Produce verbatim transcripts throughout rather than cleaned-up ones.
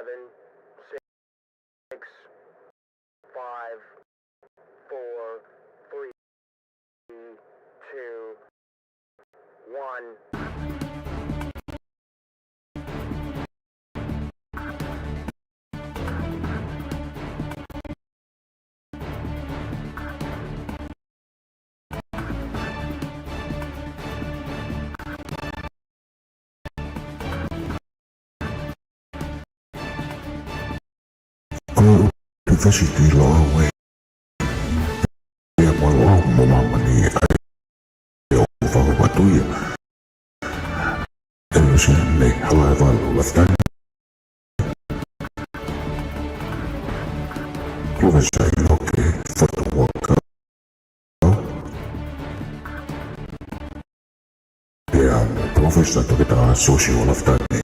seven, six, five, four, three, two, one. Ko e University Loʻau ē. Ia mo Loʻau mo māmani ʻa e ʻoku fakapatuʻia. ʻElisiane Halaevalu Lafitani. Professor ʻInoke Fotu Huʻakau. Pea mo Professor Toketā Siosiua Lafitani.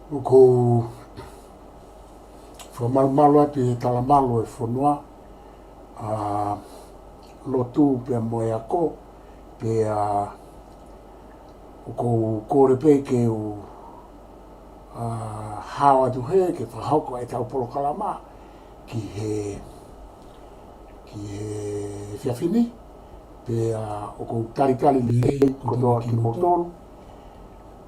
ʻOku ou fakamalumalu atu he talamalu ʻo e fonua, ʻa e lotu pea mo e ako, pea ʻoku ou kole pē ke u, ʻa, hao atu hē ke fakahoko ʻetau polokalama ki he, ki he efiafi ni, pea ʻoku ou talitali lelei kotoa kimoutolu,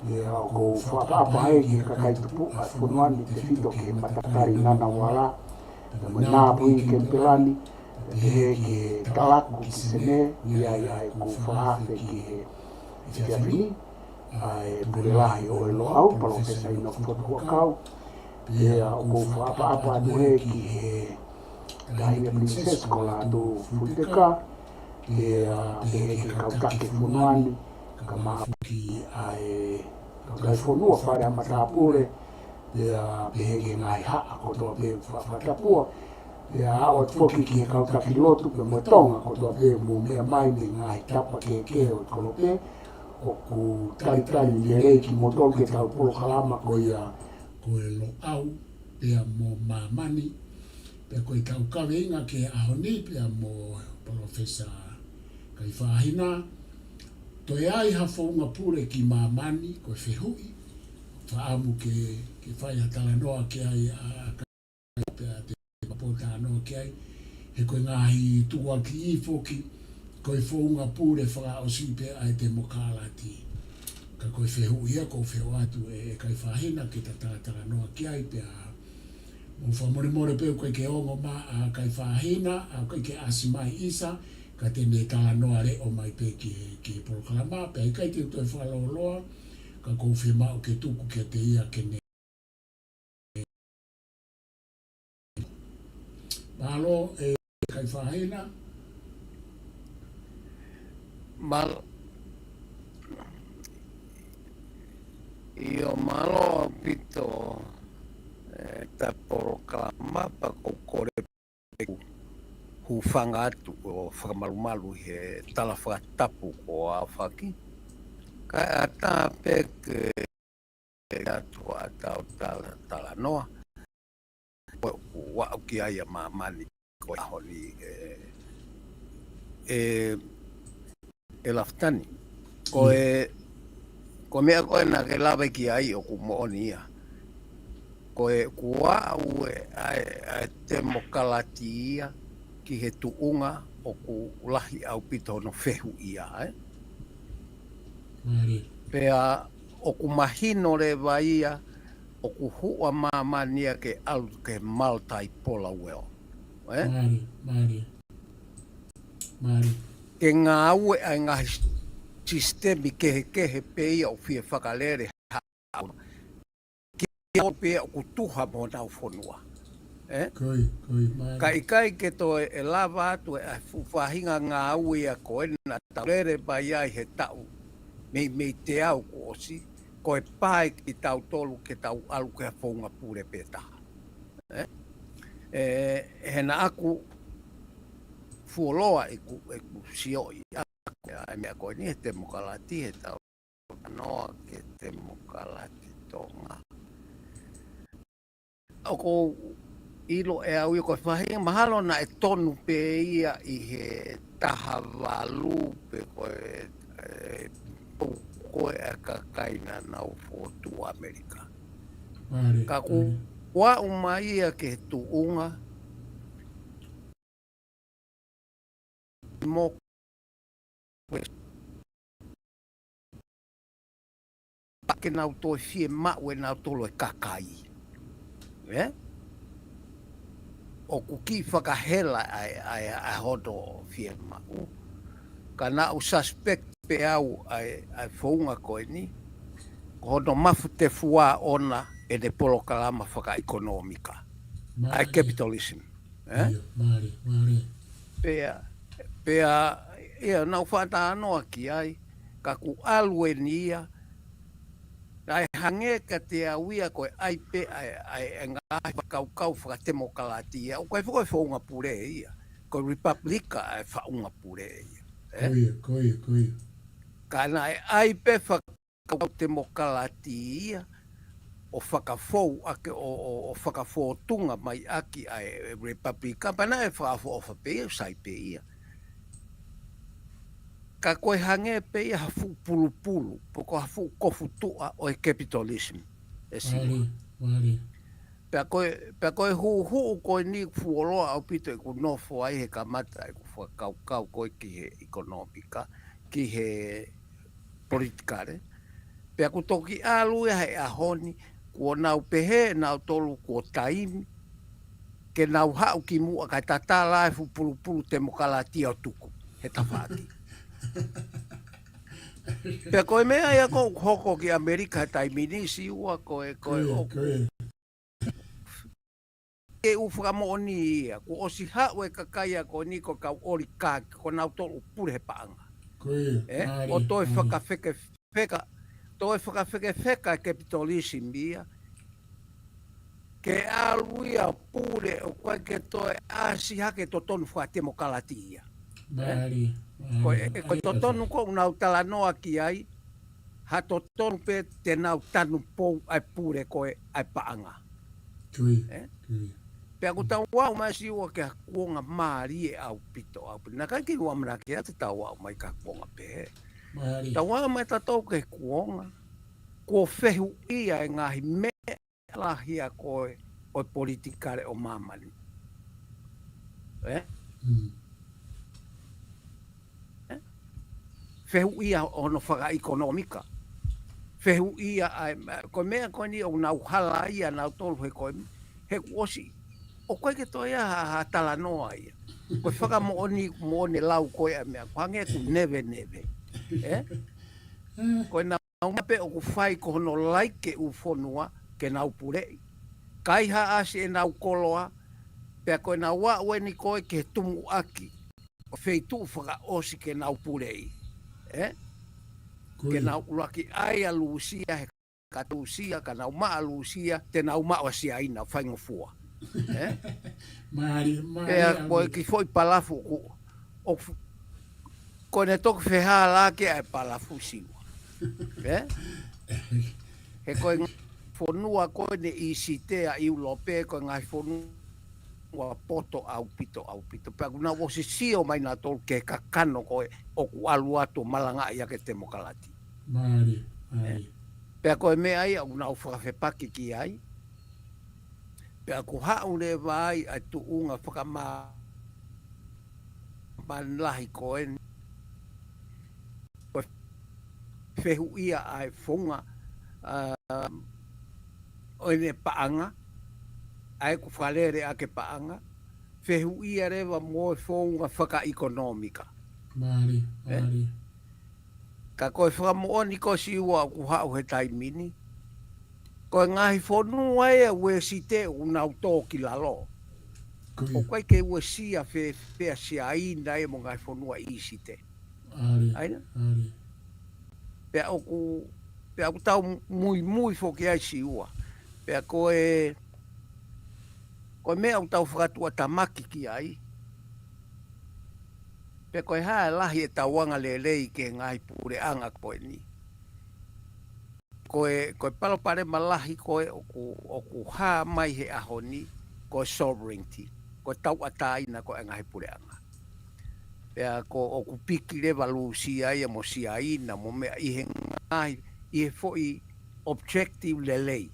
pea ʻoku ou fakaʻapaʻapa hē ki he kakai tupuʻa ʻo e fonua ni, tefito ki he matakali Ngunnawal, pea mo Ngāpuhi Kemipela ni, pea pehē ki he Taraku ki Senē, ʻi ai ʻa ʻeku fakaafe ki he efiafi ni, ʻa e Pule Lahi ʻo e Loʻau, Palōfesa ʻInoke Fotu Huʻakau, pea ʻoku ou fakaʻapaʻapa atu hē ki he Taʻahine Pilinisesi ko Lātūfuiteka, pea pehē ki he kau taki ʻo e fonua ni, kae ʻumaʻā foki ʻa e kau taki fonua Fale ʻa Matāpule, pea pehē ki he ngaahi haʻa kotoa pē ʻoku fakatapua, pea aʻu atu foki ki he kau taki lotu pea mo Tonga kotoa pē ʻoku mou meʻa mai mei he ngaahi tapa kehekehe ʻo e kolope. ʻOku talitali lelei kimoutolu ki heʻetau polokalama ko ia ko e Loʻau pea mo māmani, pea ko ʻetau kaveinga ki he ʻaho ni pea mo Palōfesa Kaifahina, toe ʻi ai ha founga pule ki māmani, ko e fehuʻi. Fakaʻamu ke, ke fai ha talanoa ki ai ʻa, ʻa Kai pea te mapo talanoa ki ai. He ko e ngaahi tukuakiʻi foki, ko e founga pule fakaʻosi pē ʻa e temokalati. Ka ko e fehuʻi ia ʻoku ou fehuʻi atu ʻe, ʻe Kaifahina ke ta talatalanoa ki ai pea mou fakamolemole pē ʻoku ʻikai ke ongo mai ʻa Kaifahina, ʻa ʻoku ʻikai ke ʻasi mai ʻisa, ka te ne talanoa leʻo mai pē ki he, ki he polokalama, pea ʻikai te u toe fakalōloa, ka ʻoku ou fiemaʻu ke tuku kiate ia ke ne. Mālō ʻe Kaifahina. Mālō. ʻIo, mālō ʻaupito, ʻe, ta polokalama pea ʻoku ou kole ʻeku hūfanga atu ʻo fakamalumalu he tala fakatapu kuo aofaki. Kae ʻatā pē ke atu ʻa ʻetau tala, talanoa. Ko ʻeku aʻu ki ai ʻa māmani ko e ʻaho ni ʻe, ʻe, ʻe Lafitani. Ko e, ko e meʻa ko ē naʻa ke lave ki ai ʻoku moʻoni ia. Ko e kuo aʻu ē ʻa e, ʻa e temokalati ia ki he tuʻunga ʻoku lahi ʻaupito hono fehuʻia, ē? Mālie. Pea ʻoku mahino leva ia, ʻoku huʻa māmani ia ke ʻalu ki he multipolar world. Ē? Mālie, mālie. Mālie. Ke ngāue ʻa e ngaahi sisitemi kehekehe pē ia ʻoku fie fakalele haʻa. Ki o pē ʻoku tuha mo honau fonua. Ē? Ko ia, ko ia, mālie. Ka ʻikai ke toe ʻe lava atu ʻa e fuʻu faʻahinga ngāue ia ko ē naʻa tau lele mai ai he taʻu meimei teau kuo ʻosi, ko e pā ia kitautolu ke tau ʻalu ki ha founga pule pē taha. Ē? ʻE, he naʻa ku fuoloa ʻeku, ʻeku sioʻi ʻa, ʻa, ʻa e meʻa ko eni he temokalati, he tau noa ke temokalati Tonga. ʻOku ou ʻilo ʻe au ia ko e faʻahinga mahalo naʻe tonu pē ia ʻi he taha valu pe ko e, e, ʻo ko e ʻa e kakai naʻa nau fokotuʻu ʻAmelika. Mālie, ka ʻoku mālie. Ua uma ia ke tuʻunga mo ke nau toe fiemaʻu ʻe nautolu e kakai. ʻE? ʻOku kiʻi fakahela ʻa e, ʻa e, ʻa e hono fiemaʻu. Ka naʻa ku suspect pē au ʻa e, ʻa e founga ko eni, ko hono mafutefua ʻona ʻene polokalama fakaʻekonōmika. ʻA e Mālie. Capitalism. ʻE? ʻIo, mālie, mālie. Pea, pea, ia, naʻa ku fakatalanoa ki ai, ka ʻoku ʻalu eni ia, naʻe hangē kiate au ia ko e ʻai pē ʻa e, ʻa e, ʻa e ngaahi fakakaukau fakatemokalati ia, ʻoku ʻikai foki ko e founga pule ia, ko e Repapilika ʻa e founga pule ia. ʻE? Ko ia, ko ia, ko ia. Ka naʻe ʻai pē faka- kau temokalati ia, ʻo fakafou ʻaki, ʻo, ʻo, ʻo fakafōtunga mai ʻaki ʻa e Repapilika, pea naʻe fakaʻofoʻofa pē ia, sai pē ia. Ka ko e hangē pē ia ha fuʻu pulupulu, pe ko ha fuʻu kofu tuʻa ʻo e capitalism, ʻe Siua. Mālie, mālie. Pea ko e, pea ko e huʻuhuʻu ko eni fuoloa ʻaupito ʻeku nofo ai he kamata ʻeku fakakaukau ko ē ki he ʻekonōmika, ki he politikale. Pea ʻoku toki ʻalu ia he ʻaho ni, kuo nau pehē ʻe nautolu kuo taimi ke nau haʻu ki muʻa kae tatala e fuʻu pulupulu temokalati ʻo tuku he tafaʻaki. Pea ko e meʻa ia ʻoku hoko ki ʻAmelika he taimi ni, Siua, ko e, ko e Ko ia, ʻoku ko ia. ke u fakamoʻoni ia, kuo ʻosi haʻu e kakai ia ko eni ko e kau ʻolikaki, ko nautolu pule he paʻanga. Ko ia, ʻE? mālie, ʻO toe mālie. fakafekefeka, toe fakafekefeka e capitalism ia, ke ʻalu ia pule ʻo ʻikai ke toe ʻasi hake totonu fakatemokalati ia. ʻE? Mālie, Ko mālie. e, ko e Mālie, totonu ʻofa. ʻoku nau talanoa ki ai, ha totonu pē te nau tanu pou ʻa e pule ko ē ʻa e paʻanga. Ko ia, ʻE? ko ia. Pea ʻoku tau aʻu mai, Siua, ki ha kuonga mālie ʻaupito, ʻaupito. Naʻe ʻikai ke u ʻamanaki atu te tau aʻu mai ki ha kuonga pehē. Mālie. Tau aʻu mai tautolu ki he kuonga kuo fehuʻia e ngaahi meʻa lahi ia ko ē ʻo e politikale ʻo māmani. ʻE? Mm. ʻE? Fehuʻia hono fakaʻekonōmika. Fehuʻia ʻa e, ko e meʻa ko eni ʻoku nau hala ai ʻa nautolu he ko ē, he kuo ʻosi. ʻOku ʻikai ke toe ʻi ai ha, ha talanoa ia. Ko e fakamoʻoni, moʻoni lau ko ē ʻa e meʻa, ko e hangē ʻoku neveneve. ʻE? Ko e nau meʻa pē ʻoku fai ko hono laiki e ʻū fonua ke nau puleʻi. Ka ʻi ha ʻasi ʻenau koloa, pea ko ʻenau aʻu eni ko ē ki he tumuʻaki ʻo e feituʻu fakaʻosi ke nau puleʻi. ʻE? Ko Ke ia. nau ʻuluaki ʻai ʻa Lūsia, he ka Lūsia, ka nau maʻa Lūsia, te nau maʻu ʻa Siaina, faingofua. ʻE? Mālie, mālie Pea ʻaupito. ko e kiʻi foʻi palafu ʻoku, ʻoku, ko ʻene toki fehālaaki ʻa e palafu, Siua. ʻE? He ko e ngaahi fonua ko eni ʻi he siʻi ʻa ʻIulope, ko e ngaahi fonua poto ʻaupito, ʻaupito. Pea ʻoku nau ʻosi sio mai nautolu ki he kakano ko ē ʻoku ʻalu atu ʻo malangaʻi ʻaki e temokalati. Mālie, mālie. Pea ko e meʻa ia ʻoku nau fakafepaki ki ai. Pea ʻoku haʻu leva ai ʻa e tuʻunga fakamā-, māmani lahi ko eni. Ko e fehuʻia ʻa e founga, ʻa, ʻo ʻene paʻanga, ʻa ē ʻoku fakalele ʻaki e paʻanga, fehuʻia leva mo e founga fakaʻekonōmika. Mālie, ʻE? mālie. Ka ko e fakamoʻoni ko ē, Siua, ʻoku haʻu he taimi ni, ko e ngaahi fonua ia ʻo e Uēsite ʻoku nau tō ki lalo. Ko ia. ʻOku ʻikai ke uesia fēfē ʻa Siaina ia mo e ngaahi fonua ʻi he siʻi ʻAle, ʻAina? ʻAle. Pea ʻoku, pea ʻoku tau muimui foki ai, Siua. Pea ko e, ko e meʻa ʻoku tau fakatuʻatamaki ki ai. Pe ko e hā e lahi e tauʻanga lelei ki he ngaahi puleʻanga ko eni. Ko e, ko e palopalema lahi ko ē ʻoku, ʻoku hā mai he ʻaho ni, ko e sovereignty, ko e tauʻatāina ko ē ʻa e ngaahi puleʻanga. Pea ko ʻoku piki leva Lūsia ia mo Siaina mo meʻa ʻi he ngaahi, ʻi he foʻi objective lelei.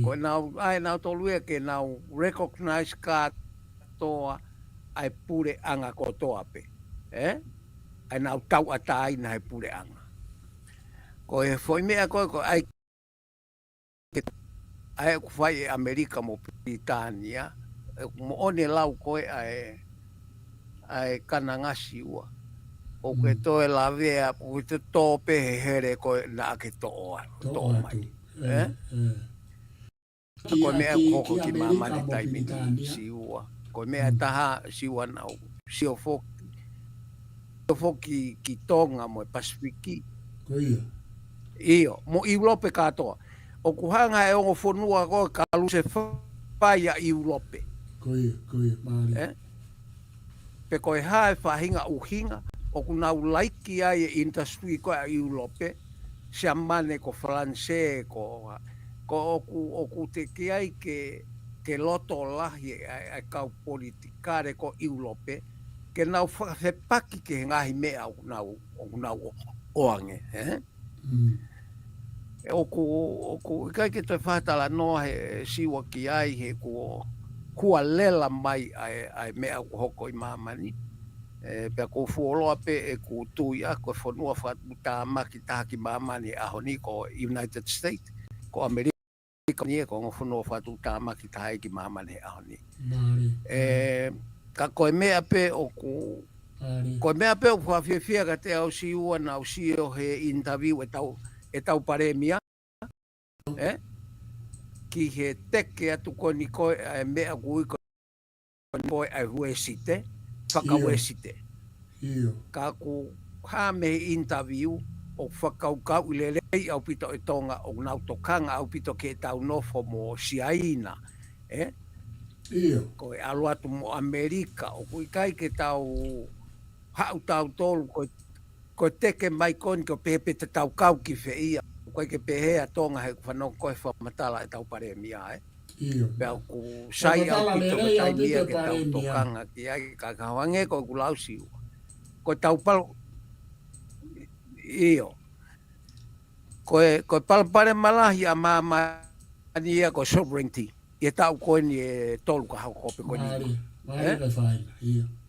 Ko e nau, ʻa e nau tolu ia ke nau recognize kātoa ʻa e puleʻanga kotoa pē. ʻE? ʻA e nau tauʻatāina he puleʻanga. Ko e foʻi meʻa ko ē, ko e ʻai ke, ʻa e ʻoku fai ʻe ʻAmelika mo Pilitānia, ʻe moʻoni e lau ko ē ʻa e, ʻa e kananga Siua. ʻOku ke toe lavea, ʻoku ke tō pē he hele ko ē naʻa ke toʻo atu, toʻo mai. ʻE? Ko e meʻa ʻoku hoko ki māmani taimi ni Siua. Ko e meʻa taha Siua naʻa ku sio foki, sio foki ki Tonga mo e Pasifiki. ʻIo, mo ʻIulope kātoa. ʻOku hanga e ongo fonua ko ē ka lose fai ʻa ʻIulope. ʻE? Pe ko e hā e faʻahinga ʻuhinga, ʻoku nau laiki ai e industry ko ē ʻa ʻIulope, Siamane ko Falanisē, ko, ko ʻoku, ʻoku teʻeki ai ke, ke loto lahi ʻa e, ʻa e kau politikale ko ʻIulope, ke nau fakafepaki ki he ngaahi meʻa ʻoku nau, ʻoku nau ʻo, ʻoange, ʻe? ʻOku, ʻoku ʻikai ke toe fakatalanoa he Siua ki ai he kuo, kuo lela mai ʻa e, ʻa e meʻa ʻoku hoko ʻi māmani. ʻE, pea ʻoku fuoloa pē ʻeku tui ʻa ko e fonua fakatuʻutāmaki taha ki māmani he ʻaho ni ko United States, ko ʻAmelika ni ē ko e ongo fonua fakatuʻutāmaki taha ia ki māmani he ʻaho ni. ʻE, ka ko e meʻa pē ʻoku, ko e meʻa pē ʻoku fakafiefia kiate au Siua naʻa ku sio he interview ʻetau, ʻetau palēmia, ʻe? Ki he teke atu ko eni ko ē ʻa e meʻa ʻoku ui ko eni ko ē ʻa e Uēsite, faka-Uēsite. Ka ʻoku hā mei he interview ʻoku fakakaukauʻi lelei ʻaupito ʻe Tonga ʻoku nau tokanga ʻaupito ke tau nofo mo Siaina, ʻe? Ko e ʻalu atu mo ʻAmelika, ʻoku ʻikai ke tau haʻu tautolu ko e, ko e teke mai ko eni ko e pehē pē te tau kau ki fē ia. ʻOku ʻikai ke pehē ʻa Tonga he ʻoku fanongo ko ē fakamatala ʻetau palēmia, ʻe? Pea ʻoku sai ʻaupito ko e taimi ia ke tau tokanga ki ai ka ka hangē ko ʻeku lau Siua. Ko e tau palo, ʻio. Ko e, ko e palopalema lahi ʻa māmani ia ko e sovereignty. ʻI he taʻu ko eni ʻe tolu ka hoko pē ko eni.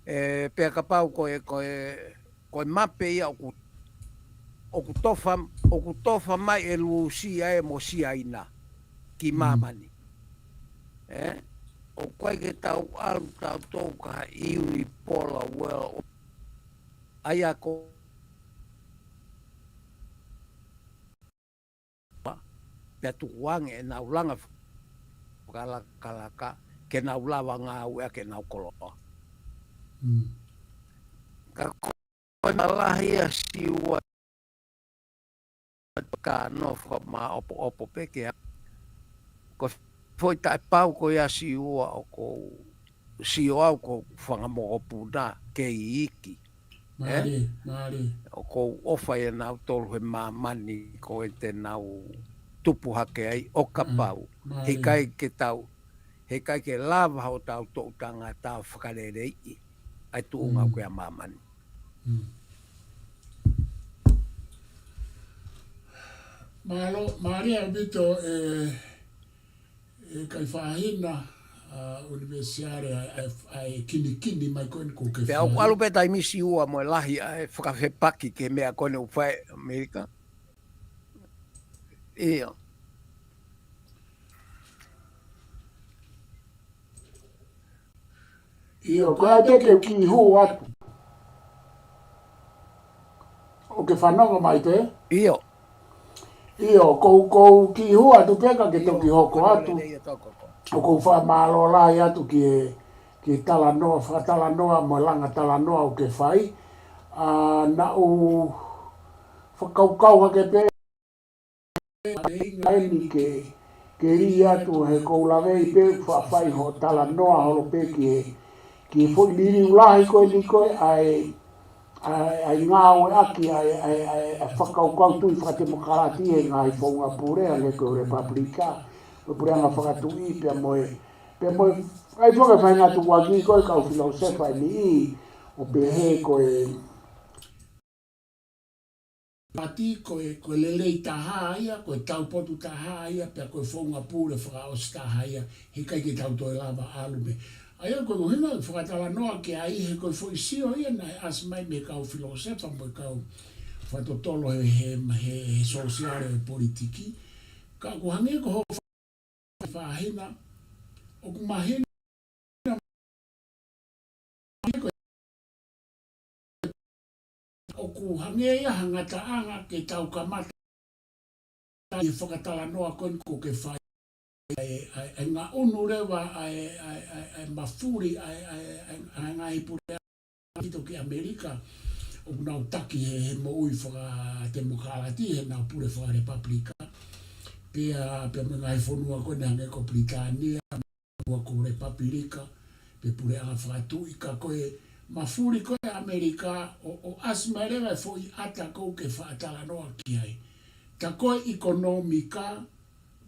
ʻE, pea kapau ko e, ko e, ko e mape ia ʻoku, ʻoku tofa, ʻoku tofa mai ʻe Lūsia ē mo Siaina ki māmani. ʻE, ʻoku ʻikai ke tau ʻalu tautolu ki ha unipolar world. ʻA ia ko pea tukuange ʻenau langa fakalakalaka ke nau lava ngāueʻaki ʻenau koloa. Ka ko e malahi ʻa Siua ka nofo maʻopoʻopo pē ke a, ko e foʻi taʻepau ko ia Siua ʻoku ou sio au ko e fanga mokopuna kei iiki. ʻOku ou ʻofa ʻia nautolu he māmani ko ē te nau tupu hake ai ʻo kapau he ʻikai ke tau, he ʻikai ke lava hotau toʻu tangata ʻo fakaleleiʻi ʻa e tuʻunga ko ia ʻa māmani. Mālō, mālie ʻaupito ʻe, ʻe Kaifahina, ʻa, ʻUnivēsiale ʻa, ʻa, ʻa e kinikini mai ko eni ʻoku ke fai. Pea ʻoku ʻalu pē taimi Siua mo e lahi ʻa e fakafepaki ki he meʻa ko eni ʻoku fai ʻe ʻAmelika. ʻIo. ʻIo, ko e ʻai pē ke u kiʻi hū atu. ʻOku ke fanongo mai pē? ʻIo. ʻIo, ko u, ko u kiʻi hū atu pē ka ke toki hoko atu. ʻOku ou fakamālō lahi atu ki he, ki he talanoa, fakatalanoa mo e langa talanoa ʻoku ke fai. ʻA, naʻa ku fakakaukau hake pē ʻa e ʻuhinga eni ke, ke lī atu he ʻoku ou lavei pē ʻoku faʻa fai hoʻo talanoa holo pē ki he, ki he foʻi liliu lahi ko eni ko ē ʻa e, ʻa e, ʻa e ngāueʻaki ʻa e, ʻa e, ʻa e, ʻa e fakakaukau tui fakatemokalati ʻe he ngaahi founga pule, hangē ko e Lepapulika, mo e puleʻanga fakatuʻi, pea mo e, pea mo e, ʻa e founga faingataʻa ʻaki ko e kau filōsefa ʻe niʻihi, ʻo pehē ko e pati ko e, ko e lelei taha ia, ko e taupotu taha ia, pea ko e founga pule fakaʻosi taha ia, heʻikai ke tau toe lava ʻalu mei ai. ʻA ia ko e ʻuhinga fakatalanoa ki ai he ko e foʻi sio ia naʻe ʻasi mai mei he kau filōsefa mo e kau fakatotolo he, he, he, he sōsiale ʻo e politiki. Ka ʻoku hangē ko hoʻo faʻahinga, ʻoku mahino ʻoku hangē ia ha ngataʻanga ke tau kamata ʻi he fakatalanoa ko eni ʻoku ke fai. ʻA e, ʻa e, ʻa e ngaʻunu leva, ʻa e, ʻa e, ʻa e, ʻa e mafuli, ʻa e, ʻa e, ʻa e, ʻa e ngaahi puleʻanga ʻi toki ʻAmelika, ʻoku nau taki he, he moʻui fakatemokalati, he nau pule fakalepapulika. Pea, pea mo e ngaahi fonua ko eni hangē ko Pilitānia, ua ko Lepapulika, pe puleʻanga fakatuʻi ka ko e mafuli ko ē ʻAmelika, ʻo, ʻo ʻasi mai leva e foʻi ʻata ʻoku ke fakatalanoa ki ai. Ta ko e ʻikonōmika,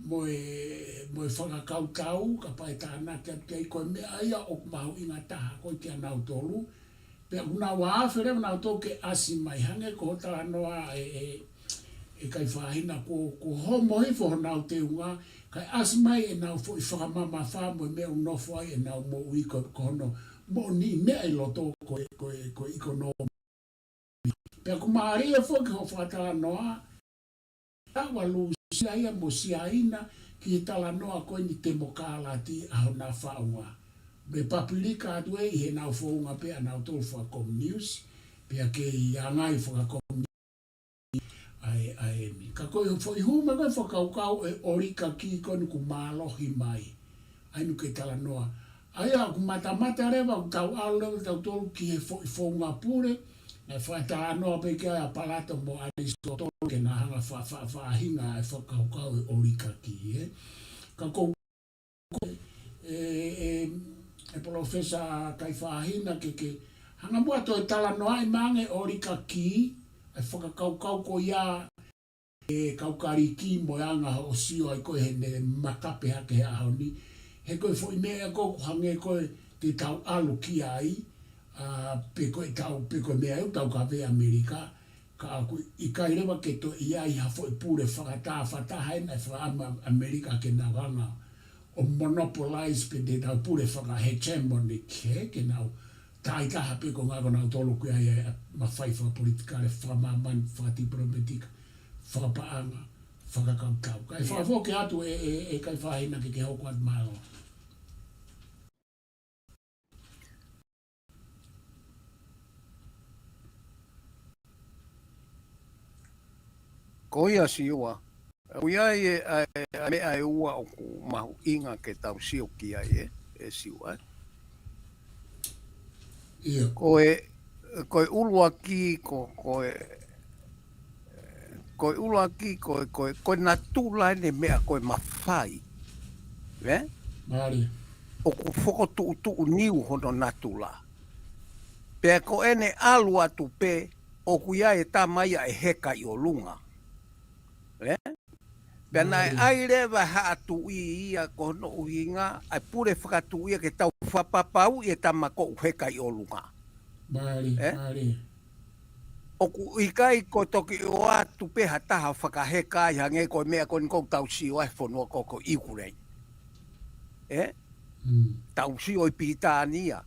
mo e, mo e fakakautau, kapau ʻe tānaki atu ki ai ko e meʻa ia ʻoku mahuʻinga taha ko ē kia nautolu, pea ʻoku nau afe leva nautolu ke ʻasi mai hangē ko hoʻo talanoa ē, ē, ē Kaifahina ko, ko homo hifo honau teunga, kae ʻasi mai ʻenau foʻi fakamamafa mo e meʻa ʻoku nofo ai ʻenau moʻui ko, ko hono moʻoniʻi meʻa ʻi loto ko e, ko e, ko e ʻikonōmika. Pea ʻoku mālie foki hoʻo fakatalanoa, ʻa Lūsia ia mo Siaina ki he talanoa ko eni temokalati ʻa hona faʻunga. Lepapulika atu ē ʻi heʻenau founga pē ʻanautolu fakakominiusi, pea kei ʻangai fakakominiusi ʻa e, ʻa e emi. Ka ko e foʻi hū mai ko e fakakaukau ʻe ʻolikaki ko eni ʻoku mālohi mai. ʻA eni ʻoku ke talanoa. ʻA ia ʻoku matamata leva, ʻoku tau ʻalu leva tautolu ki he foʻi founga pule, naʻe fakatalanoa pē ki ai ʻa Palato mo ʻAlisitotolo ke na hanga fa, fa, faʻahinga e fakakaukau ʻe ʻolikaki, ē. Ka ko, ko e, e, e Palōfesa Kaifahina ke, ke hanga muʻa toe talanoaʻi mai ange ʻolikaki, e fakakaukau ko ia, e kau Kalisi mo e anga hoʻo sio ai ko ē heʻene makape hake he ʻaho ni. He ko e foʻi meʻa ko ē ʻoku hangē ko ē te tau ʻalu ki ai, ʻa, pe ko e tau, pe ko e meʻa ʻoku tau kavei ʻAmelika, ka ʻoku ʻikai leva ke toe ʻi ai ha foʻi pule fakatāfataha ena ʻe fakaʻamu ʻAmelika ke nau hanga ʻo monopolize pe te tau pule fakahegemonic he, ke nau taʻitaha pē ko e ngaahi ko nautolu ʻoku ʻi ai e mafai fakapolitikale, fakamāmani, fakatipilōmetika, fakapaʻanga, fakakautau. Kae fakafoki atu ē, ē, ē Kaifahina ke ke hoko atu mālō. Ko ia Siua, ʻoku ʻi ai e, ʻa e, ʻa e meʻa ʻe ua ʻoku mahuʻinga ke tau sio ki ai ē, ē Siua, ē? ʻIo. Ko e, ko e ʻuluaki, ko, ko e, ko e ʻuluaki, ko e, ko e, ko e natula ʻene meʻa ko e mafai. Ē? Mālie. ʻOku fokotuʻutuʻu niu hono natula. Pea ko ʻene ʻalu atu pē, ʻoku ʻi ai e tama ia ʻe heka ʻi ʻolunga. Ē? Pea naʻe ʻai leva ʻe Haʻa Tuʻi ia ko hono ʻuhinga, ʻa e pule fakatuʻi ia ke tau fakapapauʻi e tama ʻoku heka ʻi ʻolunga. Mālie, ē? Mālie. ʻOku ʻikai ko e toki ʻoatu pē ha taha fakaheka ai hangē ko e meʻa ko eni ʻoku tau sio ai he fonua ko ē ko ʻIukuleini. Ē? Mm. Tau sio ʻi Pilitānia.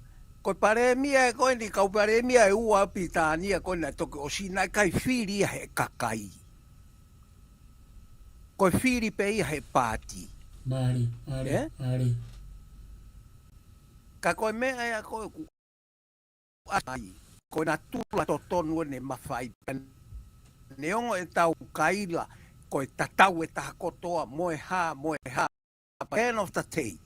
Ko e palēmia ē ko eni, kau palēmia ʻe ua ʻo Pilitānia ko eni naʻe toki ʻosi naʻe ʻikai fili ia he kakai. Ko e fili pē ia he paati. Mālie, mālie, ē? Mālie. Ka ko e meʻa ia ko ē ʻoku ʻasi ai, ko e natula totonu ʻene mafai. Neongo ʻetau kaila, ko e tatau e taha kotoa, mo e hā, mo e hā. But end of the day,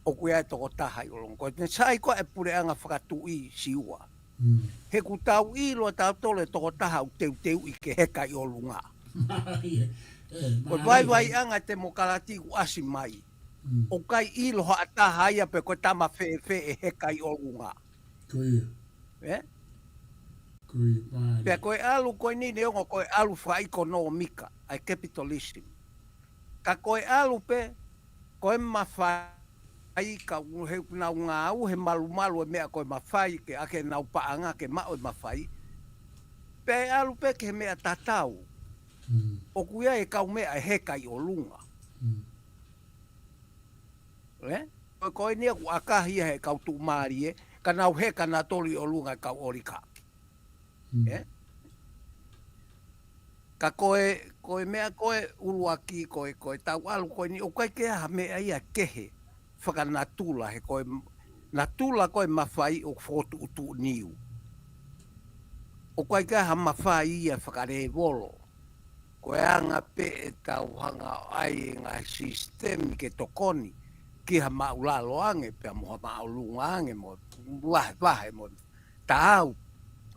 ʻoku ʻi ai e tokotaha ʻi ʻolunga. Ko e sai ko ē puleʻanga fakatuʻi Siua. Mm. He ʻoku tau ʻilo ʻe tautolu e tokotaha ʻoku teuteuʻi ke heka ʻi ʻolunga. Mālie, ē, ko e mālie, vaivaiʻanga e temokalati ʻoku ʻasi mai. Mm. ʻOku ʻikai ʻilo ha taha ia pe ko e tama fēfē ʻe heka ʻi ʻolunga. Ko ia. Ē? Pea ko e ʻalu ko eni neongo ko e ʻalu fakaʻekonōmika, ʻa e capitalism. Ka ko e ʻalu pē, ko e mafai ka u-, he ʻoku nau ngāue he malumalu e meʻa ko e mafai ke ʻa ke nau paʻanga ke maʻu e mafai. Pea ʻe ʻalu pē ki he meʻa tatau. ʻOku ʻi ai e kau meʻa ʻe heka ʻi ʻolunga. Ē? Ko, ko eni ʻoku ʻakahi ia he kau tuʻumālie, ka nau heka nautolu ʻi ʻolunga e kau ʻolikaki. Ē? Ka ko e, ko e meʻa ko e ʻuluaki, ko e, ko e tau ʻalu ko eni, ʻoku ʻikai ke ʻi ai ha meʻa ia kehe fakanatula, he ko e natula ko e mafai ʻoku fokotuʻutuʻu niu. ʻOku ʻikai ke ʻi ai ha mafai ia fakalēvolo. Ko e anga pē ʻetau hanga ʻo ʻai e ngaahi sisitemi ke tokoni ki ha māʻulalo ange, pea mo ha māʻolunga ange, mo vahevahe, mo taau,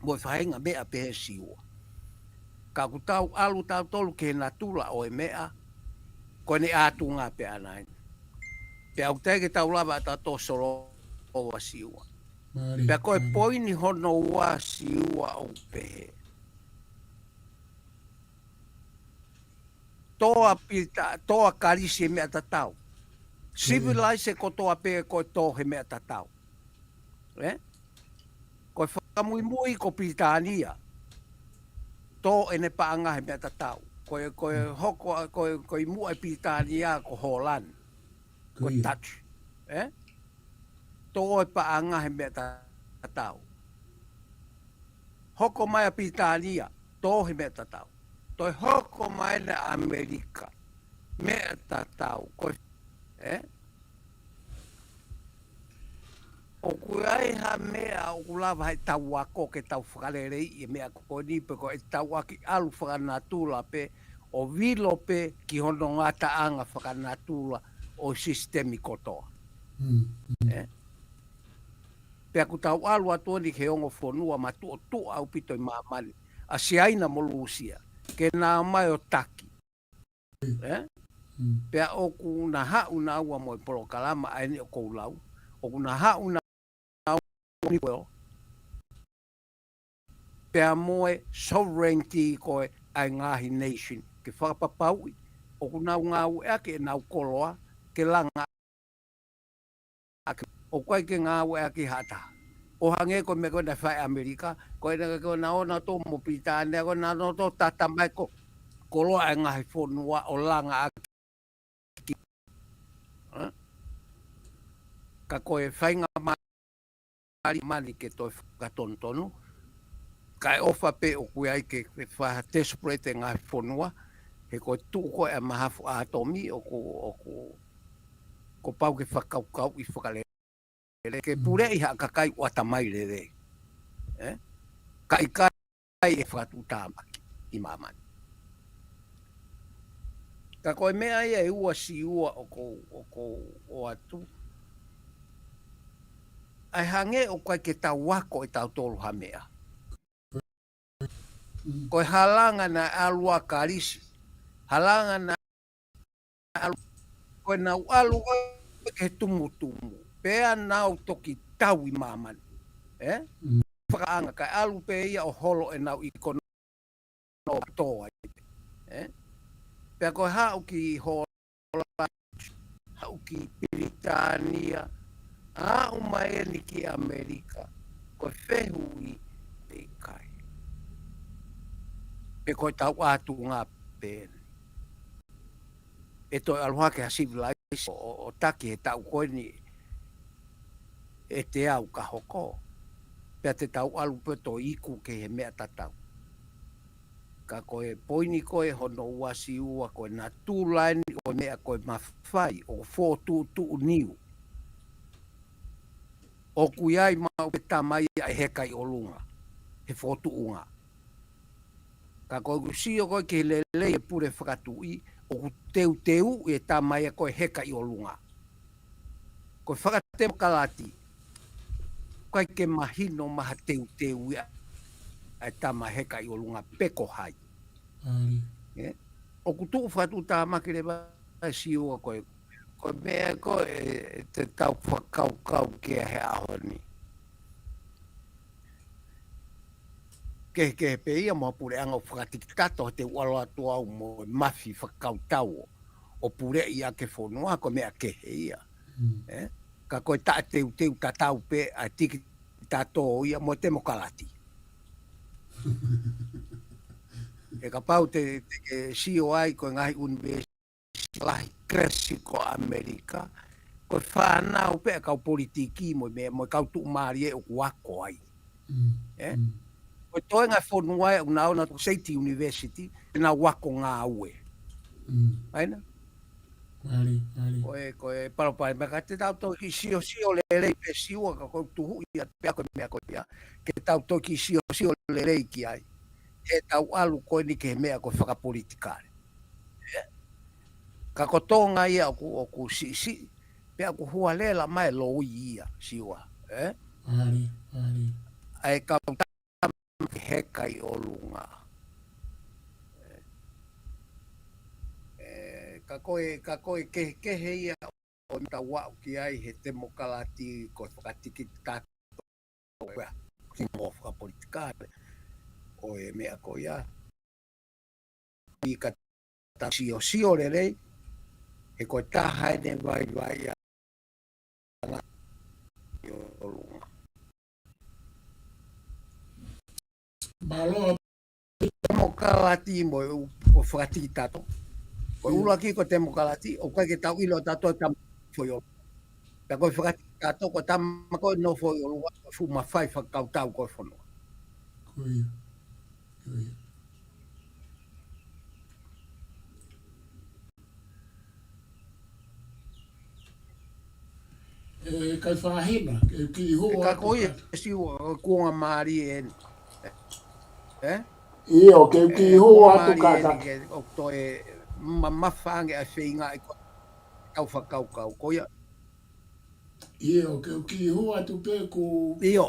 mo e faʻahinga meʻa pehē Siua. Ka ʻoku tau ʻalu tautolu ki he natula ʻo e meʻa, ko ʻene ʻātunga pē ʻana eni. Pea ʻoku teʻeki ke tau lava ʻa tautolu ʻo solova Siua. Pea ko e poini hono ua Siua ʻoku pehē. Tō ʻa Pilita-, tō ʻa Kalisi he meʻa tatau. Civilise kotoa pē ko e tō he meʻa tatau. Ē? Ko e fakamuimui ko Pilitānia. Tō ʻene paʻanga he meʻa tatau. Ko e, ko e hoko, ko e, ko e muʻa ʻi Pilitānia ko Hōlani. Ko e Dutch. Ē? Tō e paʻanga he meʻa tatau. Hoko mai ʻa Pilitānia, tō he meʻa tatau. Toe hoko mai ʻa ʻAmelika, meʻa tatau. Ko e, ē? ʻOku ʻi ai ha meʻa ʻoku lava he tau ako ke tau fakaleleiʻi e meʻa ko eni pe ko e tau ʻaki ʻalu fakanatula pē ʻo vilo pē ki hono ngataʻanga fakanatula ʻo e sisitemi kotoa. Ē? Pea ʻoku tau ʻalu atu eni ki he ongo fonua matuʻotuʻa ʻaupito ʻi māmani, ʻa Siaina mo Lūsia, ke nau mai ʻo taki. Ē? Pea ʻoku na haʻu naua mo e polokalama ʻa eni ʻoku ou lau, ʻoku na haʻu naua ni ko e pea mo e sovereignty ko e ʻa e ngaahi nation. Ke fakapapauʻi, ʻoku nau ngāueʻaki ʻenau koloa, ke langa ʻaki, ʻoku ʻikai ke ngāueʻaki ha taha. ʻO hangē ko e meʻa ko ē naʻe fai ʻe ʻAmelika, ko e naʻe ko ē naʻa nau tō mo Pilitānia, ko e naʻa nau tō tata mai ko e koloa ʻa e ngaahi fonua ʻo langa ʻaki. Ē? Ka ko e faingamālie ʻa māmani ke toe fakatonutonu. Kae ʻofa pē ʻoku ʻi ai ke, ke fa-desperate e ngaahi fonua, he ko e tuʻu ko ē ʻa e mahafu ʻātomi ʻoku, ʻoku, kuo pau ke fakakaukauʻi fakalelei. Ke puleʻi ha kakai ʻoku ʻatamai lelei. Ē? Ka ʻikai ʻe fakatuʻutāmaki ʻi māmani. Ka ko e meʻa ia ʻe ua Siua ʻoku ou, ʻoku ou ʻoatu. ʻA e hangē ʻoku ʻikai ke tau ako ʻe tautolu ha meʻa. Ko e halanga naʻe ʻalu ʻa Kalisi. Halanga naʻe ʻalu, ko ʻenau ʻalu ko ē ki he tumutumu. Pea nau toki tau ʻi māmani. Ē? Fakaʻanga kae ʻalu pē ia ʻo holo ʻenau ʻikonōmika ai. Ē? Pea ko e haʻu ki Hōlani, haʻu ki Pilitānia, aʻu mai eni ki ʻAmelika, ko e fehuʻi pe ʻikai. Pe ko e tau ʻātunga pē eni. ʻE toe ʻalu hake ha civilise ʻo, ʻo, ʻo taki he taʻu ko eni ʻe teau ka hoko. Pea te tau ʻalu pē ʻo toe iku ki he meʻa tatau. Ka ko e poini ko ē hono ua Siua ko e natula eni ʻo e meʻa ko e mafai ʻoku fokotuʻutuʻu niu. ʻOku ʻi ai maʻu pē tama ia ʻe heka ʻi ʻolunga he fokotuʻunga. Ka ko ʻeku sio ko ē ki he lelei e pule fakatuʻi, ʻoku teuteuʻi e tama ia ko e heka ʻi ʻolunga. Ko e fakatemokalati, ʻoku ʻikai ke mahino mai ha teuteu ia ʻa e tama heka ʻi ʻolunga pe ko hai. Ē? ʻOku tuʻu fakatuʻutāmaki leva ʻa Siua ko e, ko e meʻa ko ē te tau fakakaukau ki ai he ʻaho ni. kehekehe pē ia mo e puleʻanga ʻoku fakatikitato, he te u ʻalu atu au mo e mafi fakakautau ʻo puleʻi ʻa e fonua, ko e meʻa kehe ia. Mm. Ē? Ka ko e taʻeteuteu tatau pē ʻa e tikitato ia mo e temokalati. He kapau te, te ke sio ai ko e ngaahi ʻunivēsiti lahi klasiko ʻAmelika, ko e fānau pē ʻa e kau politiki mo e meʻa, mo e kau tuʻumālie ʻoku ako ai. Mm, ē? Mm. Ko e toenga e fonua ē ʻoku nau ō atu ki he State University, ʻenau ako ngāue. Mm. ʻAi na? Mālie, mālie. Ko e, ko e palopalema ka te tau toki siosio lelei pē Siua ka ko e tuhu ia pea ko e meʻa ko ia. Ke tau toki siosio lelei ki ai. He tau ʻalu ko eni ki he meʻa ko e fakapolitikale. Ē? Ka ko Tonga ia ʻoku, ʻoku siʻisiʻi, pea ʻoku hualela mai loi ia, Siua, ē? Mālie, mālie. ʻA e kau tama ke heka ʻi ʻolunga. Ē, ka ko e, ka ko e kehekehe ia ʻoku tau aʻu ki ai he temokalati ko e fakatikitato ʻo e, ki mo fakapolitikale ʻo e meʻa ko ia. ʻI ka ta siosio lelei, he ko e taha ʻene vaivai ʻa ʻi ʻolunga. Mālō. Temokalati mo e ʻū, ʻo fakatikitato. Ko e ʻuluaki ko e temokalati, ʻoku ʻikai ke tau ʻilo tato tam foʻi ʻolunga. Pea ko e fakatikitato, ko e tama ko ē nofo ʻi ʻolunga, ko e fuʻu mafai fakakautau ko e fonua. Ko ia. Ko ia. ʻE, kai fāhina, ke u kiʻi hū atu ka ko ia, ka Siua, ʻo kuonga mālie eni. Ē? ʻIo, ke u kiʻi hū atu ka ka. Ē, kuonga mālie eni, ke ʻoku toe ma-, mamafa ange ʻa e feinga ʻi ko tau fakakaukau. Ko ia. ʻIo, ke u kiʻi hū atu pē ku. ʻIo.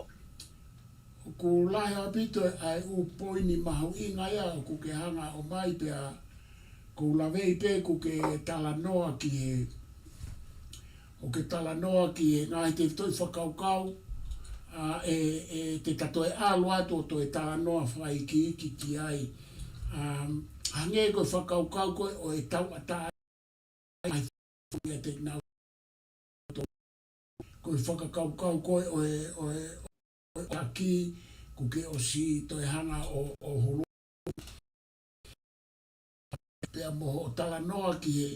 ʻOku lahi ʻaupito ʻa e ʻū poini mahuʻinga ia ʻoku ke hanga ʻo ʻomai pea ʻoku ou laveʻi pē ʻoku ke talanoa ki he, ʻoku ke talanoa ki he ngaahi tefitoʻi fakakaukau, ʻa ē, ē te ta toe ʻalu atu ʻo toe talanoa fakaikiiki ki ai. ʻA, hangē ko e fakakaukau ko ē ʻo e tauʻatāina ʻa e fanga te nau ko e fakakaukau ko ē ʻo e, ʻo e, ʻo e taki, ʻoku ke ʻosi toe hanga ʻo, ʻo hulu. Pea mo hoʻo talanoa ki he,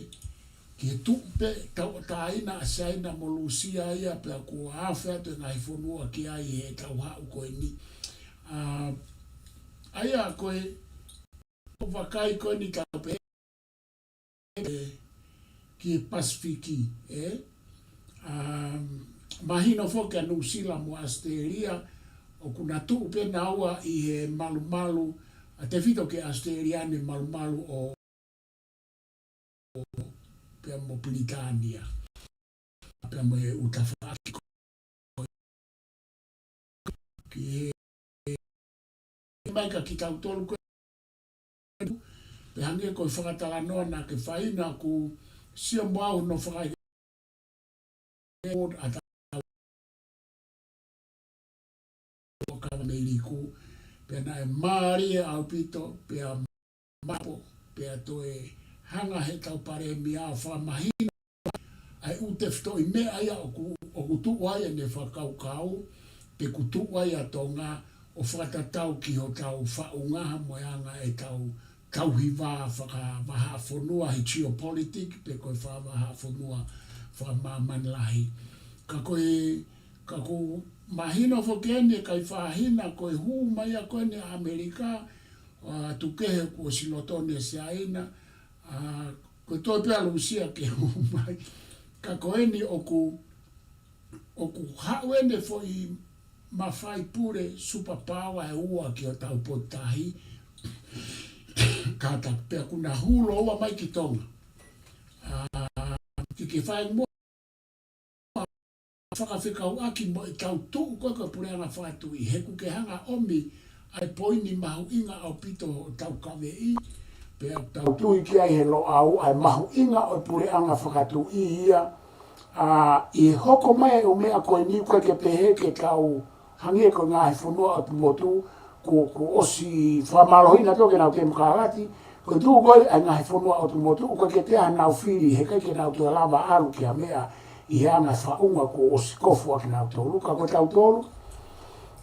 ki he tuʻu pē tauʻatāina ʻa Siaina mo Lūsia ia pea kuo afe atu e ngaahi fonua ki ai he tau haʻu ko eni. ʻA, ʻa ia ko e, ʻo vakai ko eni tau pē ē, ki he Pasifiki, ē? ʻA, mahino foki ʻa Nuʻusila mo ʻAositelēlia, ʻoku na tuʻu pē naua ʻi he malumalu, ʻa tefito ki ʻAositelēlia ni malumalu ʻo, ʻo pea mo Pilitānia. Pea mo e ʻū tafaʻaki ko ē. Ki he mai ka kitautolu ko ē. Pea hangē ko e fakatalanoa naʻa ke fai naʻa ku sio mo au no fakaʻi ʻa tau ʻo kava mei liku. Pea naʻe mālie ʻaupito, pea mapo, pea toe hanga he tau palēmia ʻo fakamahino ʻa e ʻū tefitoʻi meʻa ia ʻoku, ʻoku tuʻu ai ʻene fakakaukau, pe ʻoku tuʻu ai ʻa Tonga ʻo fakatatau ki hotau faʻunga mo e anga ʻetau tauhi vā fakavahaʻafonua he geopolitics, pe ko e fakavahaʻafonua fakamāmani lahi. Ka ko e, ka ʻoku mahino foki eni ʻe kai fāhina ko e hū mai ʻa ko eni ʻa ʻAmelika, ʻa, tukukehe kuo ʻosi loto ʻene Siaina, ʻa, ko e toe pē ʻa Lūsia ke hū mai. Ka ko eni ʻoku, ʻoku haʻu ʻene foʻi mafai pule superpower ʻe ua ki hotau potu tahi. Ka ta pea ʻoku na hū lōua mai ki Tonga. ʻA, ke ke fai mo fakafekauʻaki mo ʻetau tuʻu ko ē ko e puleʻanga fakatuʻi, he ʻoku ke hanga ʻomi ʻa e poini mahuʻinga ʻaupito ʻo tau kaveʻi, pea tau tui ki ai he Loʻau, ʻa e mahuʻinga ʻo e puleʻanga fakatuʻi ia, ʻa, ʻi he hoko mai ʻo e meʻa ko eni ʻoku ʻikai ke pehē ke kau hangē ko e ngaahi fonua ʻo e motu, kuo, kuo ʻosi fakamālohiʻi ʻe nautolu ke nau temokalati, ko e tuʻu ko ē ʻa e ngaahi fonua ʻotu motu, ʻoku ʻikai ke toe ʻi ai haʻanau fili, heʻikai ke nau toe lava ʻalu ki ha meʻa ʻi he anga faʻunga kuo ʻosi kofu ʻaki ʻe nautolu, ka ko tautolu,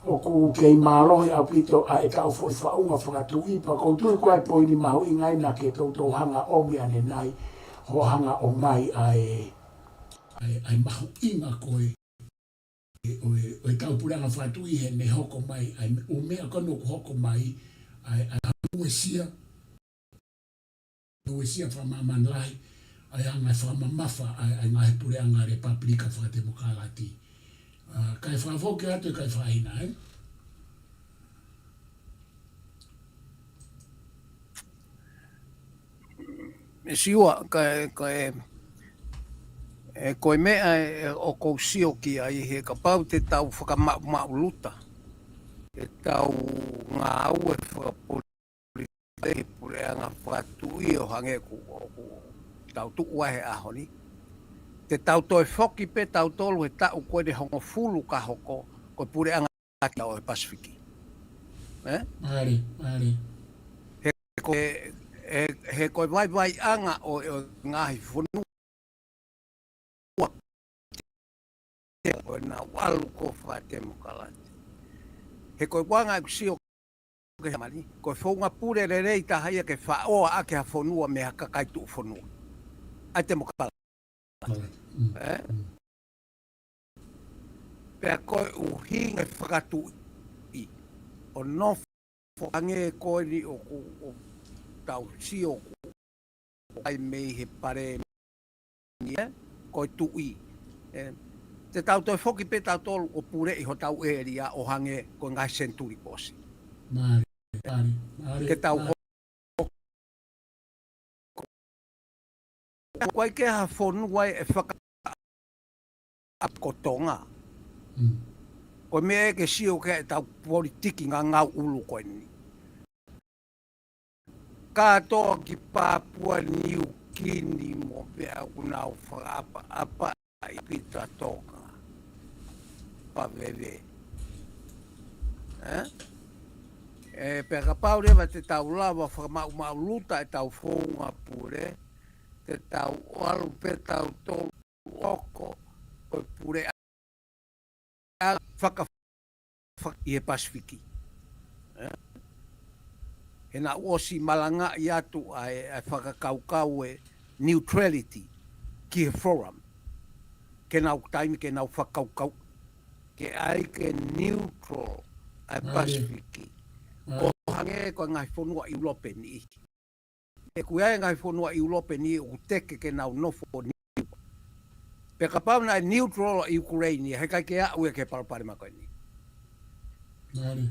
ʻoku kei mālohi ʻaupito ʻa ʻetau foʻi faʻunga fakatuʻi, pea ʻoku ou tui ko e poini mahuʻinga ia naʻa ke toutou hanga ʻo ʻomi ʻanenai, hoʻo hanga ʻo ʻomai ʻa e, ʻa e, ʻa e mahuʻinga ko ē ʻo e, ʻo e tau puleʻanga fakatuʻi heʻene hoko mai, ʻa e ʻū meʻa ko eni ʻoku hoko mai, ʻa e, ʻa e uesia, uesia fakamāmani lahi, ʻa e anga e fakamamafa, ʻa e, ʻa e ngaahi puleʻanga Lepapulika Fakatemokalati. ʻA, kae fakafoki atu e kakai fāina, ē? ʻE Siua, ka, ka e, e, ko e meʻa ē, ʻoku ou sio ki ai he kapau te tau fakamaʻumaʻuluta, te tau ngāue fakapolitikale he puleʻanga fakatuʻi ʻo hangē ʻoku, ʻoku tau tuʻu ai he ʻaho ni. Te tau toe foki pē tautolu he taʻu ko eni ʻe hongofulu ka hoko, ko e puleʻanga ʻo e Pasifiki. Ē? Mālie, mālie. He ko e, he, he ko e vaivaiʻanga ʻo, ʻo e ngaahi fonua ʻoku nau ʻalu ko ē fakatemokalati. He ko e anga ʻeku sio ki he mali, ko e founga pule lelei taha ia ke faʻo ʻaki ha fonua mei ha kakai tuʻufonua. ʻA e temokalati. Mm. Ē? Mm. Pea ko e ʻuhinga e fakatuʻi ʻo nofo hangē ko eni ʻoku, ʻoku tau sio ʻoku ʻi ai mei he palēmia, ko e tuʻi. Ē, te tau toe foki pē tautolu ʻo puleʻi hotau ʻēlia ʻo hangē ko e ngaahi senituli kuo ʻosi. Mālie, mālie, mālie, ke tau mālie. Ko e ʻikai ke ha fonua ʻe faka-, ʻa ko Tonga. Mm. Ko e meʻa ē ke sio ki ai ʻetau politiki ngangau ʻulu ko eni. Kātoa ki Papua Niu Kini mo meʻa ʻoku nau fakaʻapaʻapaʻi Pita Tonga. Pea veve. Ē? Ē, pea kapau leva te tau lava fakamaʻumaʻuluta ʻetau founga pule, te tau ʻalu pē tautolu ʻo hoko ko e puleʻanga faka-, faka-, ʻi he Pasifiki. Ē? He naʻa ku ʻosi malangaʻi atu ʻa e, ʻa e fakakaukau e neutrality ki he forum. Ke nau taimi, ke nau fakakaukau. Ke ʻai ke neutral ʻa e Mālie. Pasifiki. Mālie. ʻO hangē ko e ngaahi fonua ʻIulope ni. ʻOku ʻi ai e ngaahi fonua ʻIulope ni ʻoku teke ke nau nofo ni. Pea kapau naʻe neutral ʻa ʻIukuleini, heʻikai ke aʻu ia ki he palopalema ko eni. Mālie.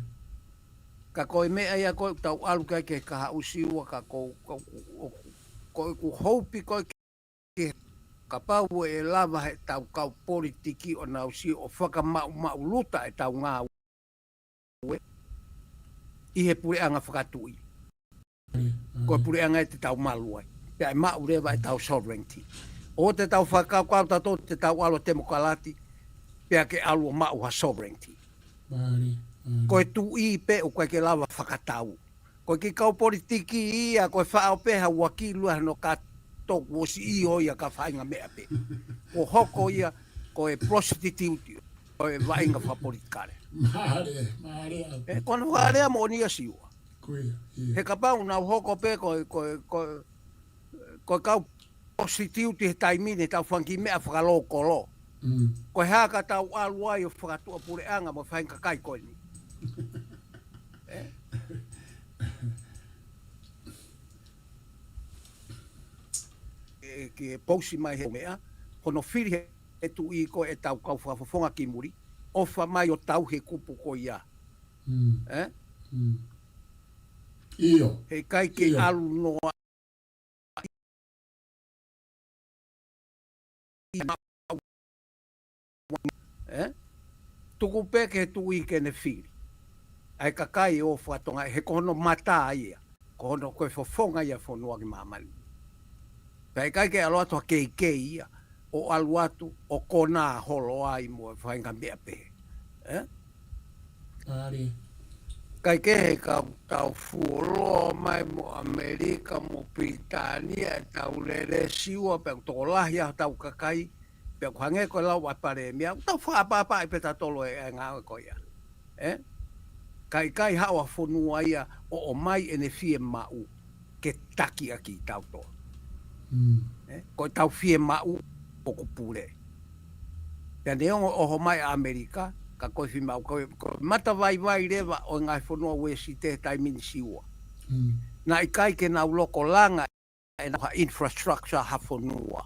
Ka ko e meʻa ia ko ē ʻoku tau ʻalu ki ai ki he kahaʻu, Siua, ka ko, ko, ko, ko ʻeku hope ko ē ke kapau ʻe lava heʻetau kau politiki ʻo nau sio ʻo fakamaʻumaʻuluta ʻetau ngāue ʻi he puleʻanga fakatuʻi. Ko e puleʻanga ē te tau malu ai. Pea ʻe maʻu leva ʻetau sovereignty. ʻO te tau fakakaukau tautolu te tau ʻalu ʻo temokalati, pea ke ʻalu ʻo maʻu ha sovereignty. Mālie, mālie. Ko e tuʻi pē ʻoku ʻikai ke lava fakatau. Ko e kiʻi kau politiki ia, ko e faʻo pē ha uaki lua hano ka toku ʻosi ʻio ia ka faʻahinga meʻa pē. Ko hoko ia, ko e prostitute, ko e vaʻinga fakapolitikale. Mālie, mālie. Ē, ko hono fakalea moʻoni ia, Siua. Ko ia, ia. He kapau nau hoko pē ko, ko, ko, ko e kau prostitute he taimi ni, tau fanga kiʻi meʻa fakalokolo. Mm. Ko e hā ka tau ʻalu ai ʻo fakatuʻapuleʻanga mo e faʻahinga kakai ko eni. Ē? ʻE, ke pousi mai he meʻa, hono fili he, he tuʻi ko ē ʻetau kau fakafofonga ki muli, ʻofa mai ʻo tauhi e kupu ko ia. Mm. Ē? Mm. ʻIo. Heʻikai ke ʻIo. ʻAlu noa Ē? Tuku pē ki he tuʻi ke ne fili ʻa e kakai ʻo fakatonga, he ko hono mata ia, ko hono ko e fofonga ia e fonua ki māmani. Pea ʻikai ke ʻalu atu ha keikei ia, ʻo ʻalu atu, ʻo konā holo ai mo e faʻahinga meʻa pehē. Ē? Mālie. Kae kehe ka tau fuoloa mai mo ʻAmelika mo Pilitānia, tau lele Siua, pea ʻoku tokolahi ʻa hotau kakai, pea ʻoku hangē ko e lau ʻa e Palēmia, ʻoku tau fakaʻapaʻapaʻi pē tautolu e, e ngāue ko ia. Ē? Kae ʻikai haʻu ha fonua ia ʻo ʻomai ʻene fiemaʻu ke taki ʻaki tautolu. Mm. Ē? Ko ʻetau fiemaʻu ʻoku pule. Pea neongo ʻoho mai ʻa ʻAmelika, ka ko e fiemaʻu, ko e, ko e matavaivai leva ʻo e ngaahi fonua Uēsite he taimi ni Siua. Mm. Naʻe ʻikai ke nau loko langa ʻenau ha infrastructure ha fonua.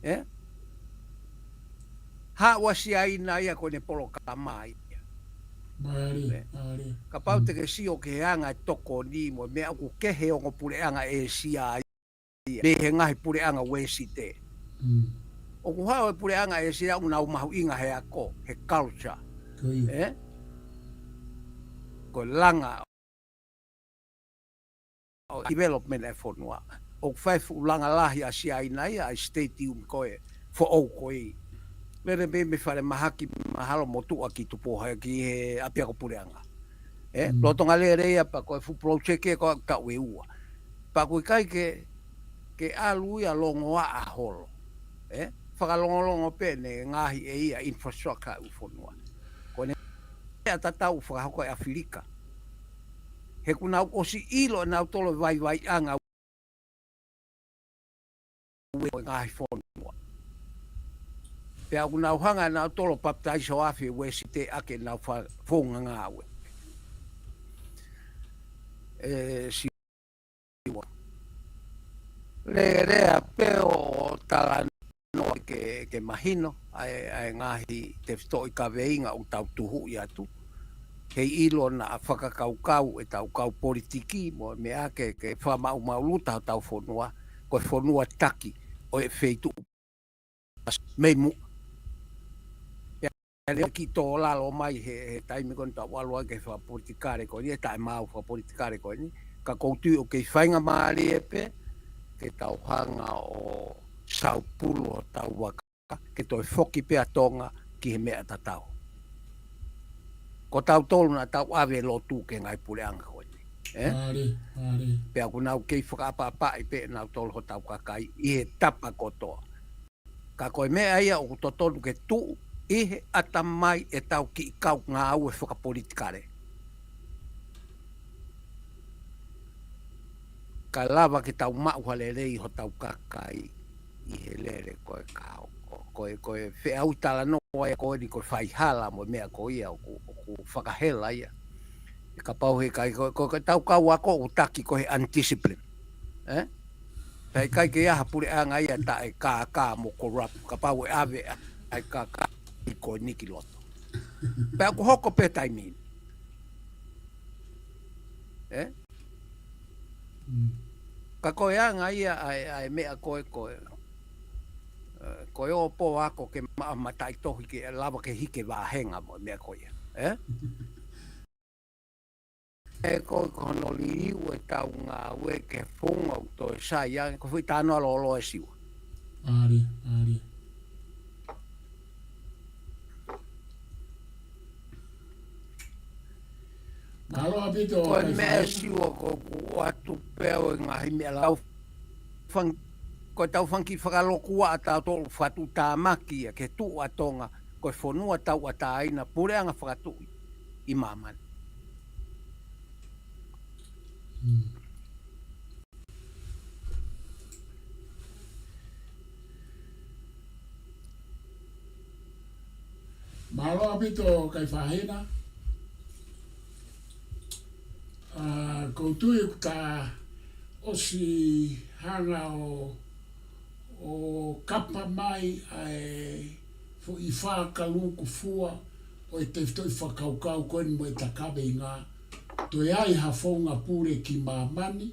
Ē? Haʻu ʻa Siaina ia ko ʻene polokalama ia. Mālie, ē? Mālie. Kapau te ke sio ki he anga e tokoni mo e meʻa ʻoku kehe ongo puleʻanga ʻĒsia ia mei he ngaahi puleʻanga Uēsite. Mm. ʻOku haʻu e puleʻanga ʻĒsia ʻoku nau mahuʻinga he ako, he culture. Ko ia. Ē? Ko e langa ʻo development e fonua. ʻOku fai fuʻu langa lahi ʻa Siaina ia ʻa e stadium ko ē foʻou ko ē. Lele mei, mei falemahaki mahalo mo tuʻa ki Tupou Hau ki he ʻapiako puleʻanga. Ē, mm, lolotonga lele ia pea ko e fuʻu project ē ko e taʻu ʻe ua. Pea ʻoku ʻikai ke, ke ʻalu ia longoaʻa holo. Ē, fakalongolongo pē ʻene ngaahi ʻe ia infrastructure ʻa e fonua. Ko ʻene meʻa tatau ʻoku fakahoko ʻe ʻAfilika. He kuo nau ʻosi ʻilo ʻe nautolu e vaivaiʻanga ʻo e ngaahi fonua. Pea ʻoku nau hanga ʻe nautolu ʻo papitaiso afi e Uēsite ʻaki ʻenau fa-, founga ngāue. Ē, Siua. Lelea pē ʻo talanoa ke, ke mahino ʻa e, ʻa e ngaahi tefitoʻi kaveinga ʻoku tau tuhuʻi atu. Kei ʻilo naʻa fakakaukau ʻetau kau politiki mo e meʻa ke, ke fakamaʻumaʻuluta hotau fonua, ko e fonua taki ʻo e feituʻu mei muʻa. Pea lele ki tō lalo mai he, he taimi ko eni tau ʻalu ai ki he fakapolitikale ko eni, e taʻemaau fakapolitikale ko eni, ka ʻoku ou tui ʻoku kei faingamālie pē ke tau hanga ʻo saupulu hotau vaka, ke toe foki pē ʻa Tonga ki he meʻa tatau. Ko tautolu naʻa tau ʻave lotu ki he ngaahi puleʻanga ko eni. Ē? Mālie, mālie. Pea ʻoku nau kei fakaʻapaʻapaʻi pē ʻe nautolu hotau kakai ʻi he tapa kotoa. Ka ko e meʻa ia ʻoku totonu ke tuʻu ʻi he ʻatamai ʻetau kiʻi kau ngāue fakapolitikale. Kae lava ke tau maʻu ha lelei hotau kakai ʻi he lele ko e kau. Ko, ko e, ko e feʻauhi talanoa ia ko eni ko e faihala mo e meʻa ko ia ʻoku, ʻoku fakahela ia. Kapau he ʻikai ko, ko, ko ʻetau kau ako ʻoku taki ko e undiscipline. Ē? Pea ʻikai ke ʻi ai ha puleʻanga ia taʻekākā mo corrupt, kapau ʻe ʻave ʻa e kākā ko eni ki loto. Pea ʻoku hoko pē taimi ni. Ē? Mm. Ka ko e anga ia ʻa e, ʻa e meʻa ko ē ko e, ē, ko e ō pō ako ke ma-, mataʻitohi ke lava ke hiki vāhenga mo e meʻa ko ia. Ē? Ē, ko, ko hono liliu ʻetau ngāue ke funga ʻo toe sai ange, ko e foʻi talanoa lōloa ē Siua. Mālie, mālie. Mālō ʻaupito, ko e meʻa Siua ko ʻeku ʻoatu pē ʻa e ngaahi meʻa lau fang-, ko ʻetau fanga kiʻi fakalokuaʻa tautolu fakatuʻutāmaki ia ke tuʻu ʻa Tonga ko e fonua tauʻatāina puleʻanga fakatuʻi ʻi māmani. Mm. Mālō ʻaupito Kaifahina. ʻA, ʻoku ou tui ʻoku ta ʻosi hanga ʻo, ʻo kapa mai ʻa e foʻi fakaluku fua ʻo e tefitoʻi fakakaukau ko eni mo e ta kaveinga. Toe ʻi ai ha founga pule ki māmani,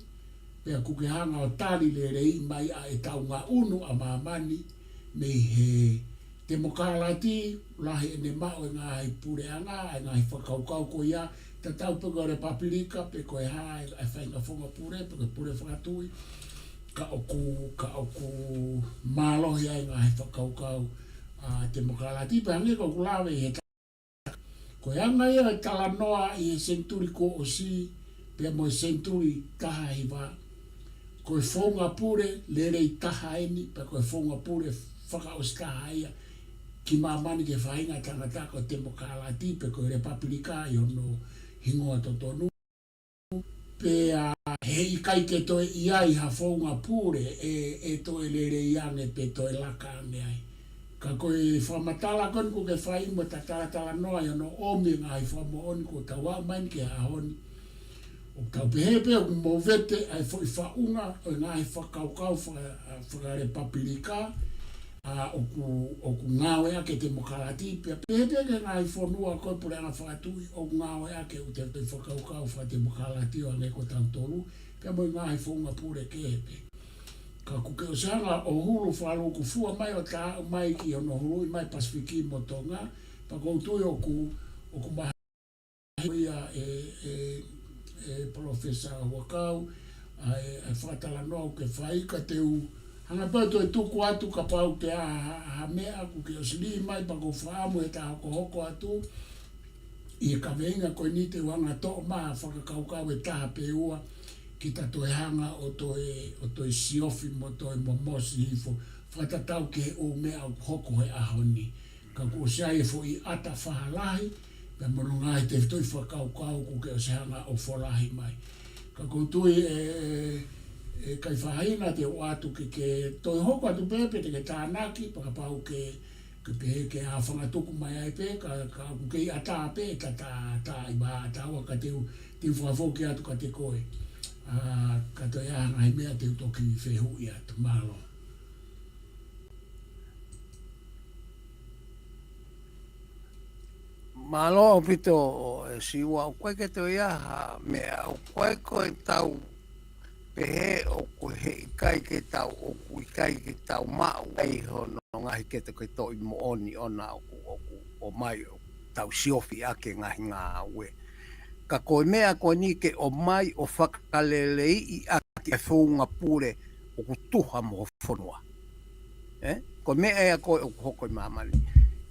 pea ʻoku ke hanga ʻo tali lelei mai ʻa ʻetau ngaʻunu ʻa māmani mei he temokalati, lahi ʻene maʻu e ngaahi puleʻanga, e ngaahi fakakaukau ko ia, tatau pe ko e Lepapilika, pe ko e hā, e, e faʻahinga founga pule, pe ko e pule fakatuʻi, ka ʻoku, ka ʻoku mālohi ai e ngaahi fakakaukau ʻa e temokalati, pea hangē ko ʻeku lave ʻi he Ko e anga ia e talanoa ʻi he senituli kuo ʻosi, pea mo e senituli taha hiva. Ko e founga pule lelei taha eni, pea ko e founga pule fakaʻosi taha ia ki māmani ki he faʻahinga tangata ko e temokalati, pe ko e lepapulika ʻi hono hingoa totonu. Pea heʻikai ke toe ʻi ai ha founga pule ʻe, ʻe toe lelei ange pe toe laka ange ai. Ka ko e fakamatala ko eni kuo ke fai mo e tatalatalanoa ʻi hono ʻomi e ngaahi fakamoʻoni kuo tau aʻu mai ki he ʻaho ni. ʻOku tau pehē pē ʻoku movete ai foʻi faʻunga ʻo e ngaahi fakakaukau faka-, fakalepapulika, ʻa, ʻoku, ʻoku ngāueʻaki e temokalati, pea pehē pē ki he ngaahi fonua ko e puleʻanga fakatuʻi ʻoku ngāueʻaki ʻū te, te fakakaukau fakatemokalati ʻo hangē ko tautolu, pea mo e ngaahi founga pule kehe pē. Ka kuo ke ʻosi hanga ʻo hulu fakalūkufua mai ʻo tā mai ki hono huluʻi mai Pasifiki mo Tonga, pea ʻoku ou tui ʻoku, ʻoku maha ia ʻe, ʻe, ʻe Palōfesa Huʻakau, ʻa e, ʻa e fakatalanoa ʻoku ke fai ka te u hanga pē ʻo toe tuku atu kapau ʻoku ʻi ai ha, ha, ha meʻa kuo ke ʻosi lī mai pea ʻoku ou fakaʻamu ʻe ta hokohoko atu ʻi he kaveinga ko eni te u hanga ʻo toʻo mai ha fakakaukau ʻe taha pe ua ke ta toe hanga ʻo toe, ʻo toe siofi mo toe momosi hifo fakatatau ki he ʻū meʻa ʻoku hoko he ʻaho ni. Ka kuo ʻosi ʻi ai e foʻi ʻata fahalahi, pea mo hono ngaahi tefitoʻi fakakaukau kuo ke ʻosi hanga ʻo folahi mai. Ka ʻoku ou tui ʻe, ʻe, ʻe Kaifahina te u ʻoatu ke, ke toe hoko atu pē pe te ke tānaki, pea kapau ʻoku ke, ke pehē ke ʻa fangatuku mai ai pē, ka, ka ʻoku kei ʻatā pē, ta, ta, ta, ʻi he ʻatā ua ka te u, te u fakafoki atu kiate koe. ʻA, ka toe ʻi ai ha ngaahi meʻa te u toki fehuʻi atu. Mālō. Mālō ʻaupito ʻe Siua, ʻoku ʻikai ke toe ʻi ai ha meʻa, ʻoku ʻikai ko e tau pehē ʻoku heʻikai ke tau, ʻoku ʻikai ke tau maʻu ai hono ngaahi ketoketoʻi moʻoni ʻona ʻoku, ʻoku ʻomai ʻo tau siofi ʻaki e ngaahi ngāue. Ka ko e meʻa ko eni ke ʻomai ʻo fakaleleiʻi ʻaki e founga pule ʻoku tuha mo ho fonua. ʻE? Ko e meʻa ia ko ē ʻoku hoko ʻi māmani.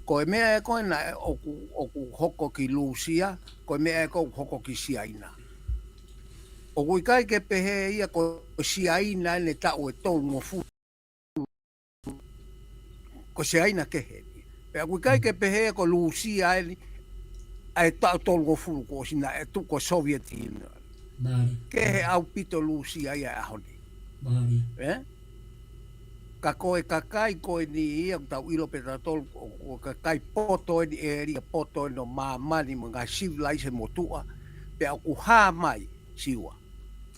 Ko e meʻa ia ko ē naʻe ʻoku, ʻoku hoko ki Lūsia, ko e meʻa ia ko ē ʻoku hoko ki Siaina. ʻOku ʻikai ke pehē ia ko Siaina ʻene taʻu ʻe tolungofulu. Ko Siaina kehe. Pea ʻoku ʻikai ke pehē ko Lūsia eni, ʻa e taʻu tolungofulu kuo ʻosi naʻe tuʻu ko Soviet Union. Mālie. Kehe ʻaupito Lūsia ia he ʻaho ni. Mālie. ʻE? Ka ko e kakai ko eni ia ʻoku tau ʻilo pē tautolu, ko, ko e kakai poto eni, ʻēlia poto eni ʻo māmani mo e ngaahi sivilaise motuʻa, pea ʻoku hā mai, Siua.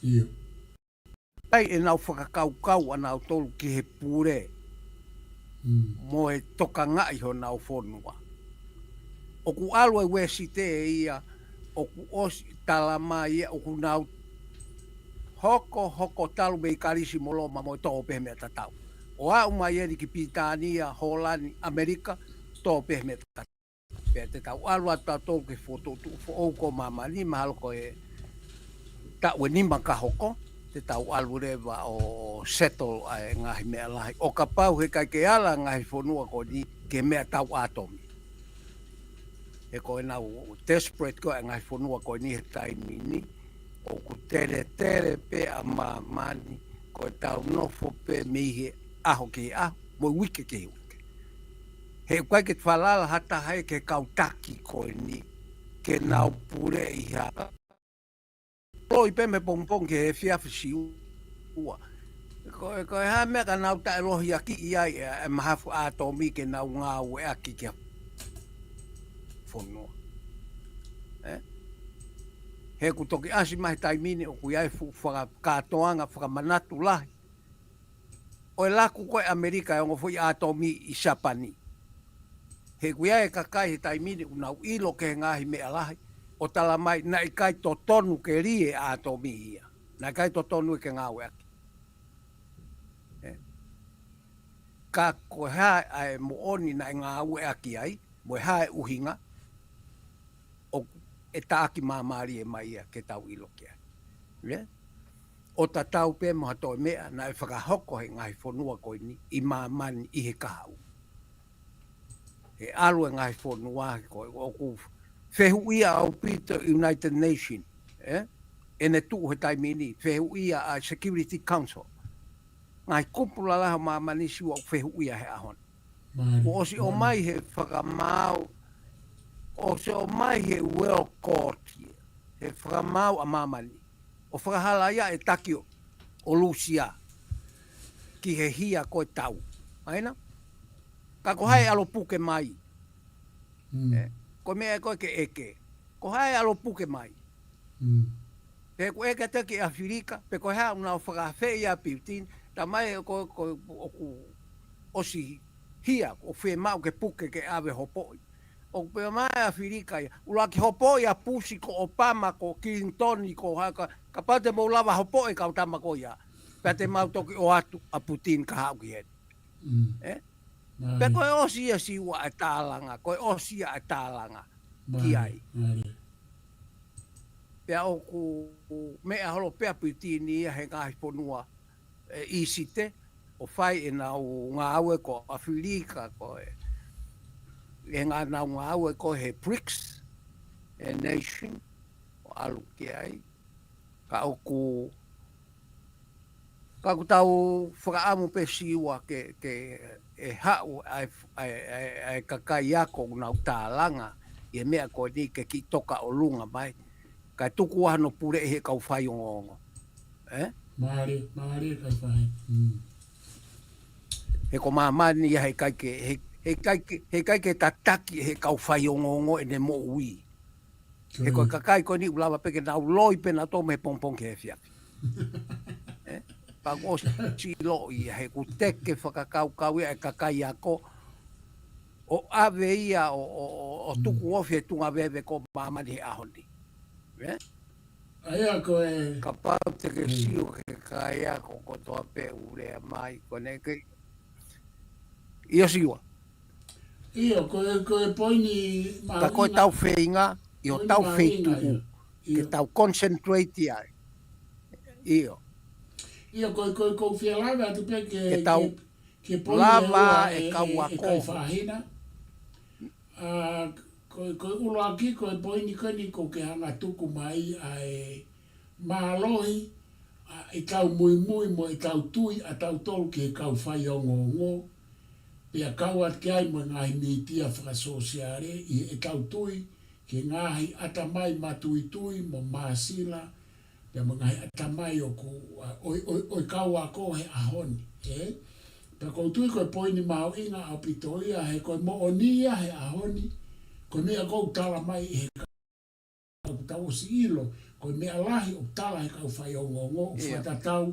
ʻIo. ʻAi ʻenau fakakaukau ʻanautolu ki he pule Mm. mo e tokangaʻi honau fonua. ʻOku ʻalu e Uēsite ia, ʻoku ʻosi tala mai ia, ʻoku nau hoko, hoko talu mei Kalisi mo Loma mo e tō pē he meʻa tatau. ʻO aʻu mai eni ki Pilitānia, Hōlani, ʻAmelika, tō pē he meʻa tatau. Pea te tau ʻalu atu tautolu ki he fokotuʻutuʻu foʻou ko māmani, mahalo ko e taʻu ʻe nima ka hoko, te tau ʻalu leva ʻo settle ʻa e ngaahi meʻa lahi. ʻO kapau he ʻikai ke ala ngaahi fonua ko eni ki he meʻa tau ʻātomi. He ko ʻenau desperate ko ē ngaahi fonua ko eni he taimi ni, ʻoku teletele pē ʻa māmani, ko e tau nofo pē mei he ʻaho ki he ʻaho, mo e uike ki he uike. He ʻoku ʻikai ke falala ha taha ia ki he kau taki ko eni, ke nau puleʻi ha. Loi pē mei he pongipongi ki he efiafi, Siua. Ko e, ko e hā e meʻa ka nau taʻelohiakiʻi ai e, e mahafu ʻātomi ke nau ngāueʻaki ki he fonua. ʻE? He ʻoku toki ʻasi mai he taimi ni ʻoku ʻi ai e fuʻu fakakātoanga fakamanatu lahi ʻo e laku ko ē ʻAmelika e ongo foʻi ʻātomi ʻi Siapani. He ʻoku ʻi ai e kakai he taimi ni ʻoku nau ʻilo ki he ngaahi meʻa lahi, ʻo tala mai naʻe ʻikai totonu ke lī e ʻātomi ia. Naʻe ʻikai totonu ia ke ngāueʻaki. ʻE? Ka ko e hā ʻa e moʻoni naʻe ngāueʻaki ai, mo e hā e ʻuhinga, ʻoku ʻe taʻaki māmālie mai ia ke tau ʻilo ki ai. ʻIo? ʻO tatau pē mo ha toe meʻa naʻe fakahoko he ngaahi fonua ko eni ʻi māmani ʻi he kahaʻu. He ʻalu e ngaahi fonua ko ē ʻoku Fehuʻia ʻaupito United Nation, ē? ʻEne tuʻu he taimi ni, fehuʻia ʻa Security Council. Ngaahi kupu lalahi ʻo māmani, Siua, ʻoku fehuʻia he ʻaho ni. Kuo ʻosi ʻomai he fakamaau, ʻosi ʻomai he World Court ia, he fakamaau ʻa māmani, ʻo fakahalaia e taki ʻo Lūsia ki he hia ko e tau. ʻAi na? Ka ko hai ʻe ʻalu ʻo puke mai? Ē, ko e meʻa ko ē ke ʻeke. Ko hai ʻe ʻalu ʻo puke mai? Pe ʻoku ʻeke atu ki ʻAfilika, pe ko e hā ʻoku nau fakaafeʻi ʻa Piutini, tā mai ko, ko, ʻoku ʻosi hia, ʻoku fiemaʻu ke puke ke ʻave hopoʻi. ʻOku pehē mai ʻAfilika ia, ʻuluaki hopoʻi ʻa Pusi, ko ʻOpama, ko Kilinitoni, ko hā, ka, kapau te mou lava hopoʻi e kau tama ko ia, pea te mau toki ʻoatu ʻa Piutini ka haʻu ki heni. Ē? Pea ko e ʻosi ia, Siua, e tālanga, ko e ʻosi ia e tālanga ki ai. Pea ʻoku meʻa holo pē ʻa Piutini ia he ngaahi fonua ʻe ʻIsite, ʻo fai ʻenau ngāue ko ʻAfilika, ko e, ʻenau ngāue ko e he brics, e nation, ʻo ʻalu ki ai. Ka ʻoku, ka ʻoku tau fakaʻamu pē, Siua, ke, ke ʻe haʻu ʻa e, ʻa e, ʻa e, ʻa e kakai ako ʻoku nau tālanga ʻi he meʻa ko eni ke kiʻi toka ʻolunga mai, kae tuku ʻa hono puleʻi he kau faiongoongo. Ē? Mālie, mālie, kae fai. He ko māmani ia heʻikai ke, he, heʻikai ke, heʻikai ke tataki he kau faiongoongo ʻene moʻui. He ko e kakai ko eni ʻoku lava pē ke nau loi pē nautolu mei he pongipongi ki he efiafi. Ē? Pea kuo ʻosi ʻilo ia, he ʻoku teke fakakaukau ia e kakai ako ʻo ʻave ia ʻo, ʻo, ʻo, ʻo tuku ofi e tuʻunga veve ko māmani he ʻaho ni. Ē? ʻA ia ko e, kapau te ke sio ki he kakai ako kotoa pē ʻoku lea mai, ko ʻene ke, ʻio, Siua. ʻIo, ko e, ko e poini mahuʻinga. Ka ko e tau feinga, ʻio, poini tau mahuʻinga feituʻu ia. Ke tau concentrate ai. ʻIo. ʻIo, ko e, ko e, ʻoku ou fie lave atu pē ke, ke tau ke, ke poini lava ʻe ua e e, kau e, e ako. Kai Fahina. ʻA, ko e, ko e ʻuluaki, ko e poini ko eni ʻoku ke hanga tuku mai ʻa e mālohi ʻa ʻetau muimui mo ʻetau tui ʻa tautolu ki he kau faiongoongo, pea kau atu ki ai mo e ngaahi mītia fakasōsiale, ʻi heʻetau tui ki he ngaahi ʻatamai matuitui mo māsila, pea mo e ngaahi ʻatamai ʻoku, ʻa, ʻo, ʻo, ʻo e kau ako he ʻaho ni, ē? Pea ʻoku ou tui ko e poini mahuʻinga ʻaupito ia, he ko e moʻoni ia he ʻaho ni, ko e meʻa ʻoku tala mai he ʻoku tau ʻosi ʻilo, ko e meʻa lahi ʻoku tala he kau faiongoongo, ʻoku fakatatau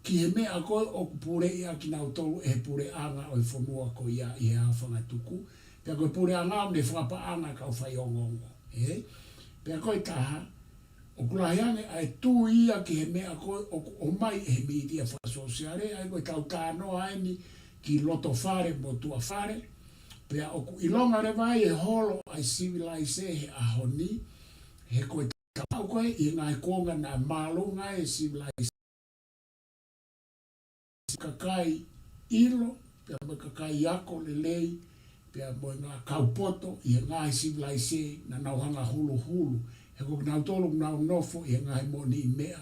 ki he meʻa ko ē ʻoku puleʻi ʻaki kinautolu ʻe he puleʻanga ʻo e fonua ko ia ʻi he afangatuku, pea ko e puleʻanga ʻoku ne fakapaʻanga e kau faiongoongo, ē? Pea ko e taha, ʻoku lahi ange ʻa e tui ia ki he meʻa ko ē ʻoku ʻomai ʻe he mītia fakasōsiale, ʻa ia ko e tau tānoa eni ki loto fale mo tuʻa fale, pea ʻoku ʻilonga leva ai e holo ʻa e sivilaise he ʻaho ni, he ko e tau ko ē ʻi he ngaahi kuonga naʻe māʻolunga e sivilaise, kakai ʻilo, pea mo e kakai ako lelei, pea mo e ngaahi kau poto ʻi he ngaahi sivilaise naʻa nau hanga huluhulu, he ko kinautolu ʻoku nau nofo ʻi he ngaahi moʻoniʻi meʻa,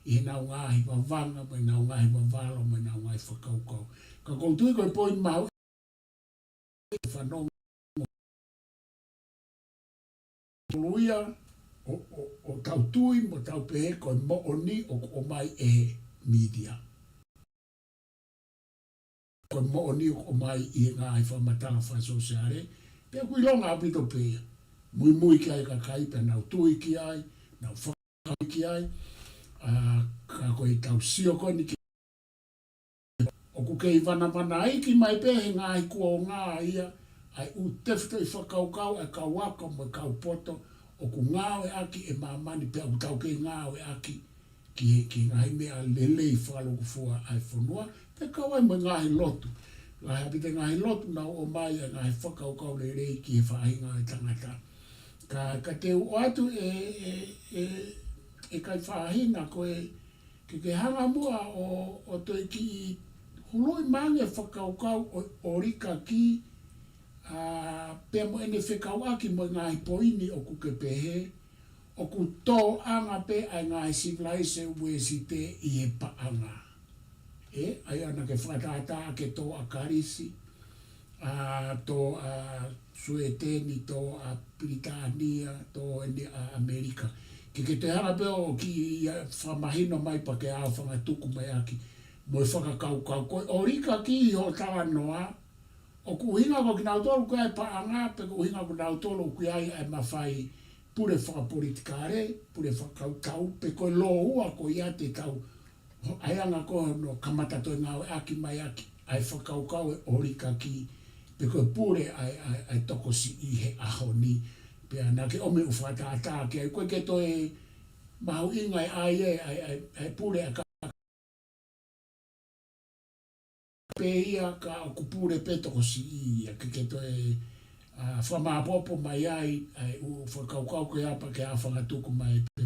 ʻi heʻenau ngaahi vavanga, mo ʻenau ngaahi vavalo, mo ʻenau ngaahi fakakaukau. Ka ʻoku ou tui ko e poini mahuʻinga fanongo. Tolu ia ʻo, ʻo, ʻo tau tui mo tau pehē ko e moʻoni ʻoku ʻomai ʻe he mītia. Ko e moʻoni ʻoku ʻomai ʻi he ngaahi fakamatala fakasōsiale, pea ʻoku ʻilonga ʻaupito pē ia. Muimui ki ai e kakai pea nau tui ki ai, nau faka- ki ai, ʻa, ka ko e tau sio ko eni ki, ʻoku kei vanavanaiki mai pē he ngaahi kuonga ia, ʻa e ʻū tefitoʻi fakakaukau ʻa e kau ako mo e kau poto, ʻoku ngāueʻaki ʻe māmani pea ʻoku tau kei ngāueʻaki ki he, ki he ngaahi meʻa lelei fakalūkufua ʻa e fonua, pea kau ai mo e ngaahi lotu. Lahi ʻaupito e ngaahi lotu naʻa nau ʻomai ʻa e ngaahi fakakaukau lelei ki he faʻahinga ʻo e tangata. Ka, ka te u ʻoatu ʻe, ʻe, ʻe, ʻe Kaifahina ko e, ke, ke hanga muʻa ʻo, ʻo toe kiʻi huluʻi mai ange fakakaukau ʻo, ʻo Likaki, ʻA, pea mo ʻene fekauʻaki mo e ngaahi poini ʻoku ke pehē, ʻoku tōʻanga pē ʻa e ngaahi sivilaise Uēsite ʻi he paʻanga. ʻE, ʻa ia naʻa ke fakatātā ke tō ʻa Kalisi, ʻa, tō ʻa Suēteni, tō ʻa Pilitānia, tō eni ʻa ʻAmelika. Ke ke toe hanga pē ʻo kiʻi fakamahino mai pea ke ʻaofangatuku mai ʻaki mo e fakakaukau ko e ʻolikaki ʻi hoʻo talanoa, ʻoku ʻuhinga ko kinautolu ko e paʻanga, pe ko e ʻuhinga ko kinautolu ʻoku ʻi ai ʻa e mafai pule fakapolitikale, pule fakakautau, pe ko e lōua ko ia te tau, ʻa e anga ko hono kamata toe ngāueʻaki mai ʻaki ʻa e fakakaukau e ʻolikaki, pe ko e pule ʻa e, ʻa e, ʻa e tokosiʻi he ʻaho ni. Pea naʻa ke ʻomi ʻo fakatātā ki ai, ko e ke toe mahuʻinga e ʻai e, ʻa e, ʻa e, ʻa e pule ʻa ka pē ia ka ʻoku pule pē tokosiʻi ia ke ke toe, ʻa, fakamāpopo mai ai, ʻa e ʻū fakakaukau ko ia pea ke ʻaofangatuku mai pē.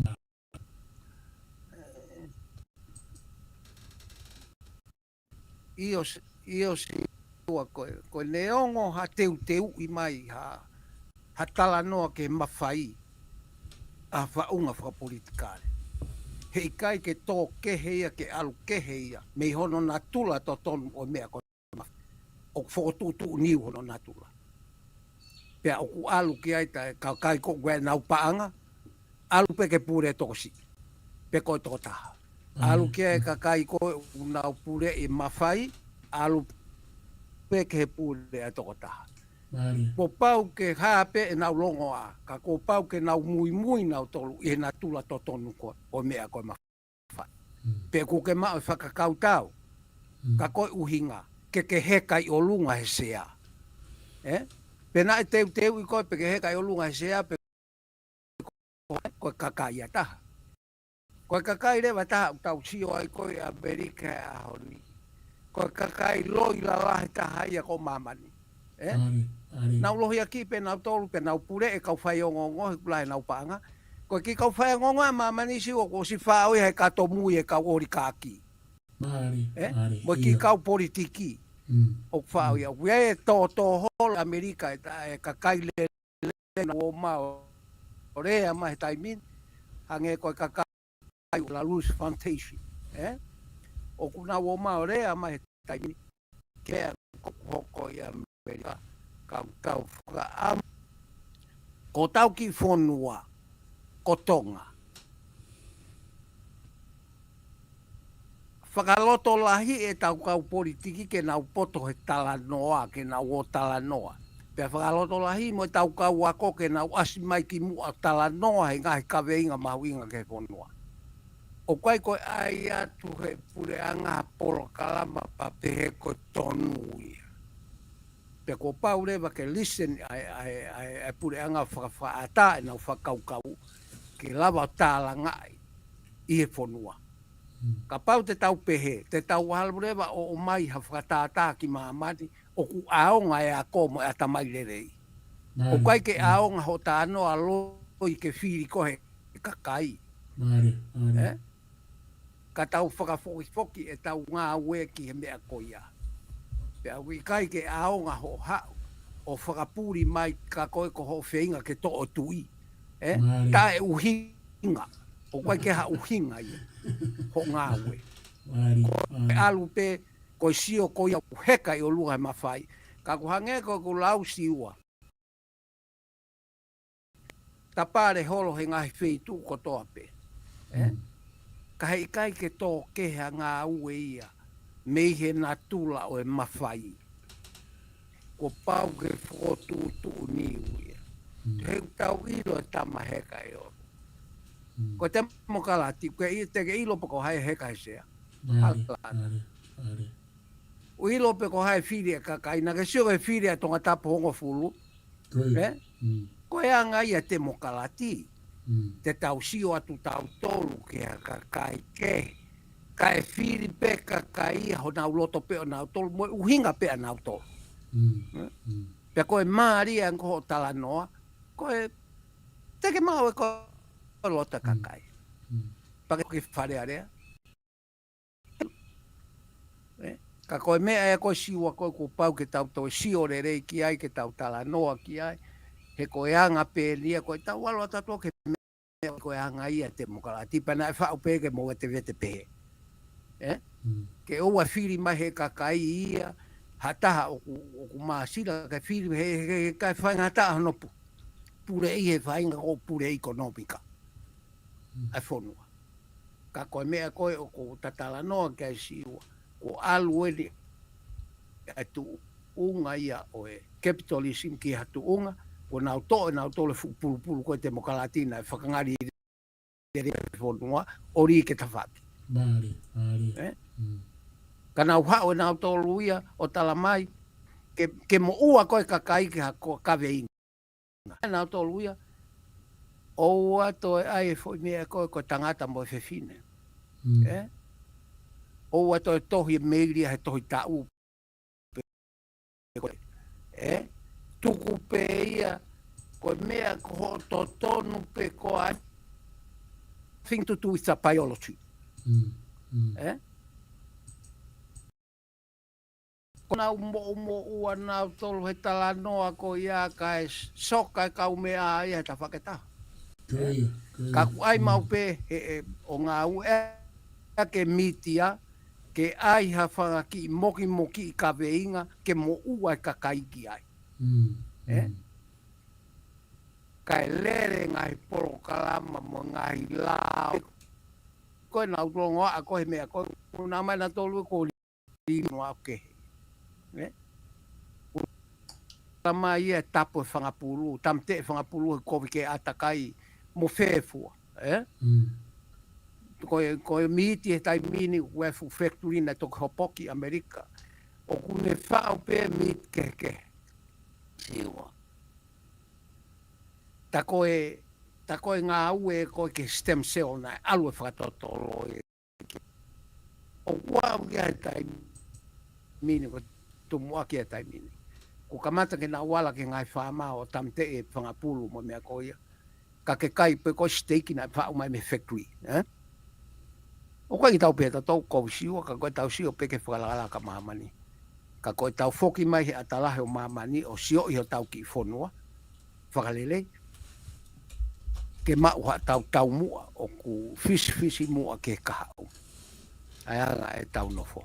ʻIo s-, ʻio Siua ko e, ko e neongo ha teuteuʻi mai ha, ha talanoa ke mafai ʻa faʻunga fakapolitikale. He ʻikai ke tō kehe ia, ke ʻalu kehe ia, mei hono natula totonu ʻo e meʻa ko e mafai. ʻOku fokotuʻutuʻuni hono natula. Pea ʻoku ʻalu ki ai ʻa e kakai ko ē ʻoku nau paʻanga, ʻalu pē ke pule tokosiʻi, pe ko e tokotaha. ʻAlu ki ai e kakai ko ē ʻoku nau pule ʻi mafai, ʻalu pē ke he pule ʻa e tokotaha. Kuo pau ke hā pē ʻenau longoaʻa, ka kuo pau ke nau muimui nautolu ʻi he natula totonu ko ē ʻo e meʻa ko e mafai. Pe ʻoku ke maʻu e fakakautau, ka ko e ʻuhinga, ke ke heka ʻi ʻolunga he sea. ʻE? Pe naʻe teuteuʻi koe pe ke heka ʻi ʻolunga he sea, pe ko e kakai ʻe taha. Ko e kakai leva ʻe taha ʻoku tau sio ai ko ē ʻi ʻAmelika he ʻaho ni. Ko e kakai loi lalahi taha ia ko māmani. ʻE? Nau lohiakiʻi pē nautolu pē nau pule e kau faiongoongo he kula he nau paʻanga. Ko e kiʻi kau faiongoongo ʻa māmani Siua kuo ʻosi faʻo ia he kato mui e kau ʻolikaki. ʻE? Mo e kiʻi kau politiki. ʻOku faʻo ia. ʻOku ʻi ai e tōtō holo ʻAmelika e ta-, e kakai lelei nau ō mai ʻo lea mai he taimi ni, hangē ko e kakai ʻo La Rouge Foundation, ʻe? ʻOku nau ō mai ʻo lea mai he taimi ni, ke ʻa ko hoko ʻi ʻAmelika, ka tau fakaʻamu, ko hotau kiʻi fonua, ko Tonga. Fakalotolahi ʻetau kau politiki ke nau poto he talanoa, ke nau ō talanoa. Pea fakalotolahi mo ʻetau kau ako ke nau ʻasi mai ki muʻa talanoa he ngaahi kaveinga mahuʻinga ki he fonua. ʻOku ʻikai ko e ʻai atu he puleʻanga ha polokalama pea pehē ko e tonu ia. Pea kuo pau leva ke listen ʻa e, ʻa e, ʻa e, ʻa e puleʻanga fakafaʻata ʻenau fakakaukau ke lava ʻo tālangaʻi ʻi he fonua. Kapau te tau pehē, te tau ʻalu leva ʻo ʻomai ha fakatātā ki māmani, ʻoku ʻaonga e ako mo e ʻatamai lelei. ʻOku ʻikai ke ʻaonga hoʻo talanoa loi ke fili koe he kakai. ʻE? Ka tau fakafokifoki ʻetau ngāue ki he meʻa ko ia. Pea ʻoku ʻikai ke ʻaonga hoʻo haʻu ʻo fakapuli mai ka ko e ko hoʻo feinga ke toʻo tuʻi. ʻE? Taʻe ʻuhinga. ʻOku ʻikai ke ha ʻuhinga ia hoʻo ngāue. Ko e ʻalu pē, ko e sio ko ia ʻoku heka ʻi ʻolunga he mafai. Ka ʻoku hangē ko ʻeku lau Siua. Tapale holo he ngaahi feituʻu kotoa pē. ʻE? Ka he ʻikai ke tō kehe ha ngāue ia, mei he natula ʻo e mafai. Kuo pau ke fokotuʻutuʻuni ia. He ʻoku tau ʻilo e tama heka ʻe ʻolu. Ko e temokalati, ke ʻi-, te ke ʻilo pe ko hai heka he sea. ʻUhinga pe ko hai fili e kakai, naʻa ke sio ki he fili ʻa Tongatapu hongofulu. ʻE? Ko e anga ia temokalati. Te tau sio atu tautolu ki ha kakai kehe. Kae fili pē kakai ia honau loto pē ʻonautolu, mo e ʻuhinga pē ʻanautolu. Pea ko e mālie ange ko hoʻo talanoa, ko e te ke maʻu e ko e loto kakai. Pea ke Fale Alea. ʻE? Ka ko e meʻa ē ko e Siua ko ē kuo pau ke tau toe sio lelei ki ai, ke tau talanoa ki ai. He ko e anga pē eni ia, ko e tau ʻalu atu ʻo ke meʻa ko e anga ia temokalati, pea naʻe faʻu pē ke mo vetevete pē. Ē? Ke ʻoua fili mai he kakai ia, ha taha ʻoku, ʻoku māsila ke fili he, he, he kae fainga taha hono pu-, puleʻi he fainga ko e pule ʻekonōmika ʻa e fonua. Ka ko e meʻa ko ē ʻoku ta talanoa ki ai Siua, ko e ʻalu eni ʻa e tuʻunga ia ʻo e capitalism ki ha tuʻunga, ko e nau toʻo ʻe nautolu e fuʻu pulupulu ko e temokalati naʻe fakangali ʻe he fonua, ʻo lī ke tafaki. Mālie, mālie. Ē? Ka nau haʻu ʻe nautolu ia ʻo tala mai, ke, ke moʻua ko e kakai ke ha ko kaveinga. ʻE nautolu ia, ʻoua toe ʻai e foʻi meʻa ko e, ko e tangata mo e fefine. Ē? ʻOua toe tohi e meili ʻa he tohi taʻu pē ko ē. Ē? Tuku pē ia, ko e meʻa ko hoʻo totonu pē ko ai. Thing to do with the biology. Ē? Ko nau moʻumoʻua nautolu he talanoa ko ia kae soka e kaumeʻa ia he tafaʻaki ʻe taha. Ka kuo ʻai maʻu pē he, he ʻo ngāueʻaki e mītia, ke ʻai ha fanga kiʻi mokimoki kaveinga, ke moʻua e kakai ki ai. Ē? Kae lele ngaahi polokalama mo e ngaahi lao. Ko e nau longoaʻa ko e he meʻa ko e, ʻoku nau mai nautolu ko e lino au kehe. Ē? Tama ia e tapu e fanga pulu, tamateʻi e fanga pulu he kovi ke ʻātakai mo fēfua. Ē? Ko e, ko e mīti he taimi ni, ʻoku ʻi ai e fuʻu factory naʻe toki hopoki ʻAmelika. ʻOku ne faʻu pē mīti kehekehe. Siua. Ta ko e, ta ko e ngāue ko e ke stem cell naʻe ʻalu e fakatotolo ē. ʻOku ʻi ai e taimi ni, ko e tumuʻaki e taimi ni. Kuo kamata ke nau ala ke ngaahi fāmā ʻo tamateʻi e fanga pulu mo e meʻa ko ia. Ka ke kai pē ko e siteiki naʻe faʻu mai mei he factory, ē? ʻOku ʻikai ke tau pehē ʻe tautolu ko e Siua, ka ko e tau sio pē ki he fakalakalaka ʻa māmani. Ka ko e tau foki mai he ʻatalahi ʻo māmani ʻo sioʻi hotau kiʻi fonua fakalelei. Ke maʻu haʻatau taumuʻa ʻoku fisifisimuʻa ki he kahaʻu. ʻA e anga ʻetau nofo.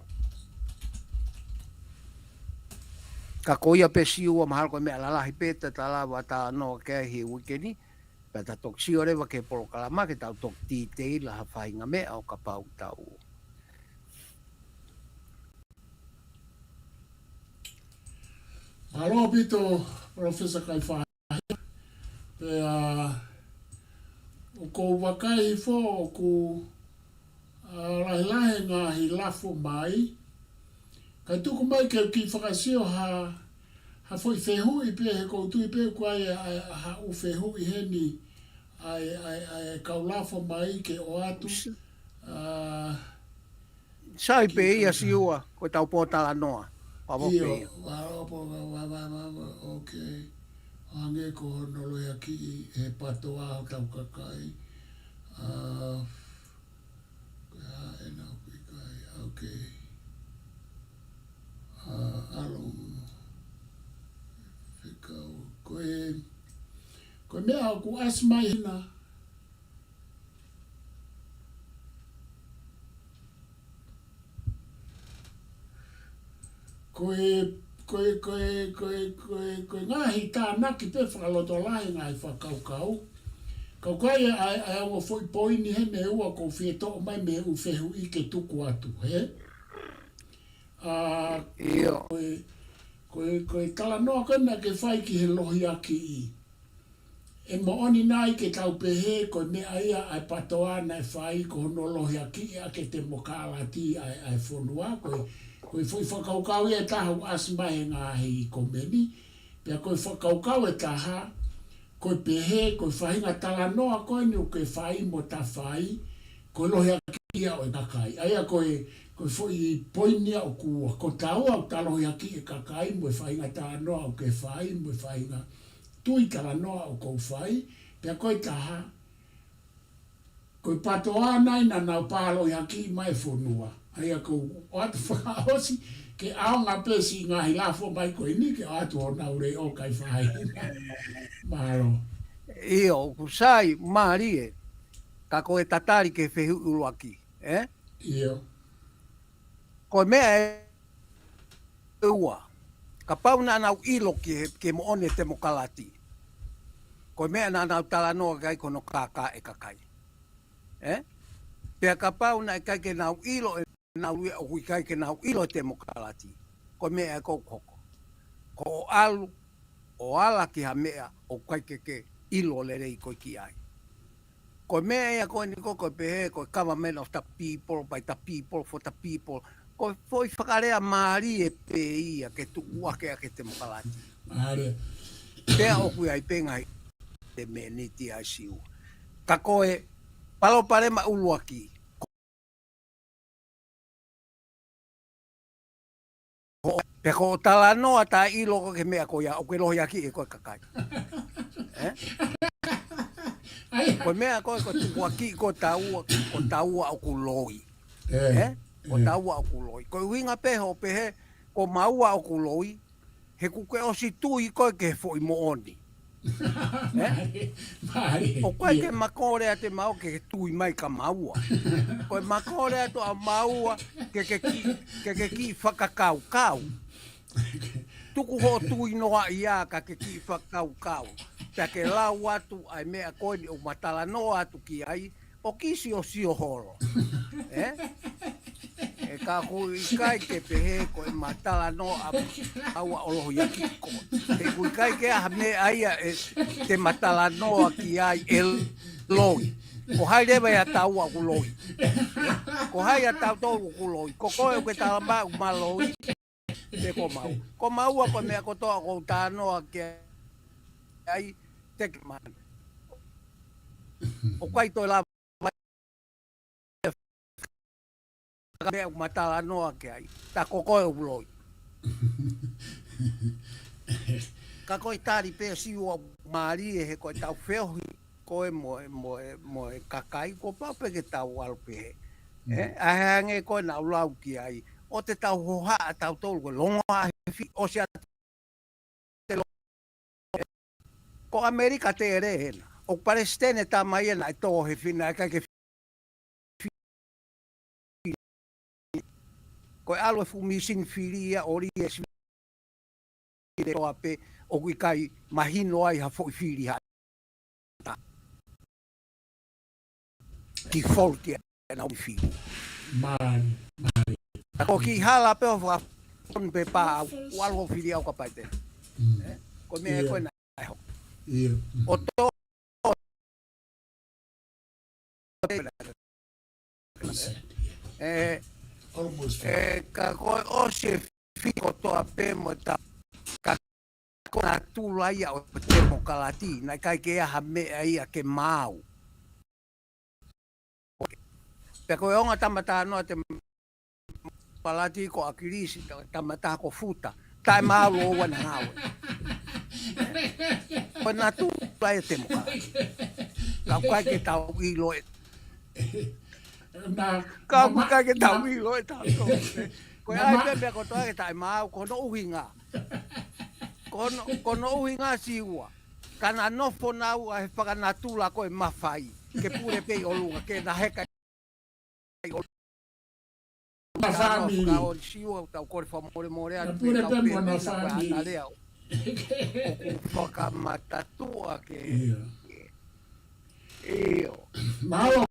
Ka ko ia pē Siua mahalo ko e meʻa lalahi pē te ta lava talanoa ki ai he uike ni. Pea ta toki sio leva ki he polokalama ke tau toki detail ha faʻahinga meʻa ʻo kapau tau. Mālō ʻaupito, Professor Kaifahi. Pea ʻoku ou vakai foki ʻoku ʻa, lahilahi e ngaahi lafo mai. Kae tuku mai ke u kiʻi fakasio ha, ha foʻi fehuʻi pē he ʻoku ou tui pē ʻoku ʻi ai ʻa, ʻa, ha ʻū fehuʻi heni ʻa e, ʻa e, ʻa e kau lafo mai ke ʻoatu. ʻA, Sai pē ia Siua, ko e tau pōtalanoa. Pavo pē ʻio, ia. Wa, wa, wa, wa, wa, wa, wa, okay. Hangē ko hono lohiakiʻi he PTOA hotau kakai. ʻA, Ko e hā ʻena ʻoku ʻikai, okay. ʻA, ʻalu. Fekau. Ko e, ko e meʻa ʻoku ʻasi mai hena. Ko e, ko e, ko e, ko e, ko e, ko e ngaahi tānaki pē fakalotolahi ngaahi fakakaukau. Ka ʻoku ʻi ai ʻa e, ʻa e ongo foʻi poini heni ʻe ua ʻoku ou fie toʻo mai mei he ʻū fehuʻi ke tuku atu, hē? ʻA, ʻio. Ko e, ko e, ko e talanoa ko ena ke fai ki he lohiakiʻi. ʻE moʻoni nai ke tau pehē ko e meʻa ia ʻa e PTOA naʻe fai ko hono lohiakiʻi ʻa e temokalati ʻa e, ʻa e fonua, ko e, ko e foʻi fakakaukau ia ʻe taha ʻoku ʻasi mai he ngaahi komeni, pea ko e fakakaukau ʻe taha, ko e pehē, ko e faʻahinga talanoa ko eni ʻoku ke fai mo ta fai, ko e lohiakiʻi ia ʻo e kakai. ʻA ia ko e, ko e foʻi poini ia ʻoku ua, ko taua ʻoku ta lohiakiʻi e kakai mo e faʻahinga talanoa ʻoku ke fai, mo e faʻahinga tui talanoa ʻoku ou fai, pea ko e taha, ko e PTOA nai naʻa nau pā lohiakiʻi mai e fonua. ʻA ia ko u ʻoatu fakaʻosi ke ʻaonga pē siʻi ngaahi lafo mai ko eni ke ʻoatu honau leʻo kae fai. Mālō. ʻIo, ʻoku sai, mālie, ka ko e tatali ki he fehuʻi ʻuluaki, ē? ʻIo. Ko e meʻa ʻe ua, kapau naʻa nau ʻilo ki he, ki he moʻoni e temokalati, ko e meʻa naʻa nau talanoa ki ai ko hono kākā e kakai. Ē? Pea kapau naʻe ʻikai ke nau ʻilo ʻe nau ia ʻoku ʻikai ke nau ʻilo e temokalati, ko e meʻa ē ʻoku hoko. Ko hoʻo ʻalu ʻo ala ki ha meʻa ʻoku ʻikai ke ke ʻilo lelei koe ki ai. Ko e meʻa ia ko eni ko, ko e pehē ko e government of the people, by the people, for the people. Ko e foʻi fakalea mālie pē ia ke tuʻu hake ʻaki e temokalati. Mālie. Pea ʻoku ʻi ai pē ngaahi te meniti ai siu. Ka ko e palopalema ʻuluaki, ko, pe ko e talanoa taʻeʻilo ko e meʻa ko ia, ʻoku ke lohiakiʻi ʻe koe e kakai. Ē? ʻA ia. Ko e meʻa ko e, ko e tukuakiʻi ko taua, ko taua ʻoku loi. Ē, ē? Ko ē. Taua ʻoku loi. Ko e ʻuhinga pē hoʻo pehē, ko maua ʻoku loi, he kuo ke ʻosi tui koe ki he foʻi moʻoni. Ē? Mālie, mālie. ʻOku ʻikai ke ma kole atu ʻe maua ke ke tui mai kia maua. Ko e ma kole atu ʻa maua ke ke kiʻi, ke ke kiʻi fakakaukau. Tuku hoʻo tui noa ia ka ke kiʻi fakakaukau. Pea ke lau atu ʻa e meʻa ko eni ʻoku ma talanoa atu ki ai, ʻo kiʻi siosio holo. Ē? Ē, ka ʻoku ʻikai ke pehē ko e ma talanoa ʻa maua ʻo lohiakiʻi koe. He ʻoku ʻikai ke ʻi ai ha meʻa ia ʻe te ma talanoa ki ai ʻe loi. Ko hai leva ia taua ʻoku loi? Ko hai ia tautolu ʻoku loi? Ko koe ʻoku ke tala mai ʻoku ma loi. Pe ko maua. Ko maua ko e meʻa kotoa ʻoku ou talanoa ki ai, te ke mana. ʻOku ʻikai toe lava mai e meʻa ʻoku ma talanoa ki ai. Tā ko koe ʻoku loi. Ka ko e tali pē siu ʻoku mālie he ko e tau feohi ko e mo e, mo e, mo e kakai, kuo pau pē ke tau ʻalu pehē. Mm. Ē, ʻa e hangē ko ena ʻoku lau ki ai, ʻo te tau hohaʻa tautolu ko e longoaʻa he fili, ʻosi ʻa te lo-, ko ʻAmelika tele hena. ʻOku palesiteni tama ia naʻe tō he fili naʻe ʻikai ke fili. Ko e ʻalu e fuʻu misini fili ia ʻo lī e sivile kotoa pē ʻoku ʻikai mahino ai ha foʻi fili ha ta. Default ia ʻenau fili. Mālie, mālie. Ka ko e kiʻi hala pē ʻo fakafonu pē pā au, ʻalu ʻo fili au ka paite. Mm. Ē? Ko e meʻa ʻIo. Ko ena ʻe hoko. ʻIo. Mm. ʻO tō Percent, yeah. Ē, Almost ē, ka ko e ʻosi e fili kotoa pē mo ta, ka ko e natula ia ʻo e temokalati, naʻe ʻikai ke ʻi ai ha meʻa ia ke maau. Pea ko e ongo tama talanoa te palati ko ʻAkilisi, ta-, tama taha ko Futa. Taʻemaau ʻo ua na ngāue. Ko e natula e temokalati. Ka ʻoku ʻikai ke tau ʻilo ʻe. Na, ka ʻoku ʻikai ke tau ʻilo ʻe tautolu. Ko e ʻai pē meʻa kotoa ke taʻemaau, ko hono ʻuhinga. Ko hono, ko hono ʻuhinga siua. Ka na nofo naua he fakanatula ko e mafai. Ke pule pē ʻi ʻolunga, ke na heka Na fāmili. Ka ʻoku siua ʻoku tau kole fakamolemole atu pē mo na fāmili. ʻOku fakamatatua ke. ʻIo. ʻIo. Mahalo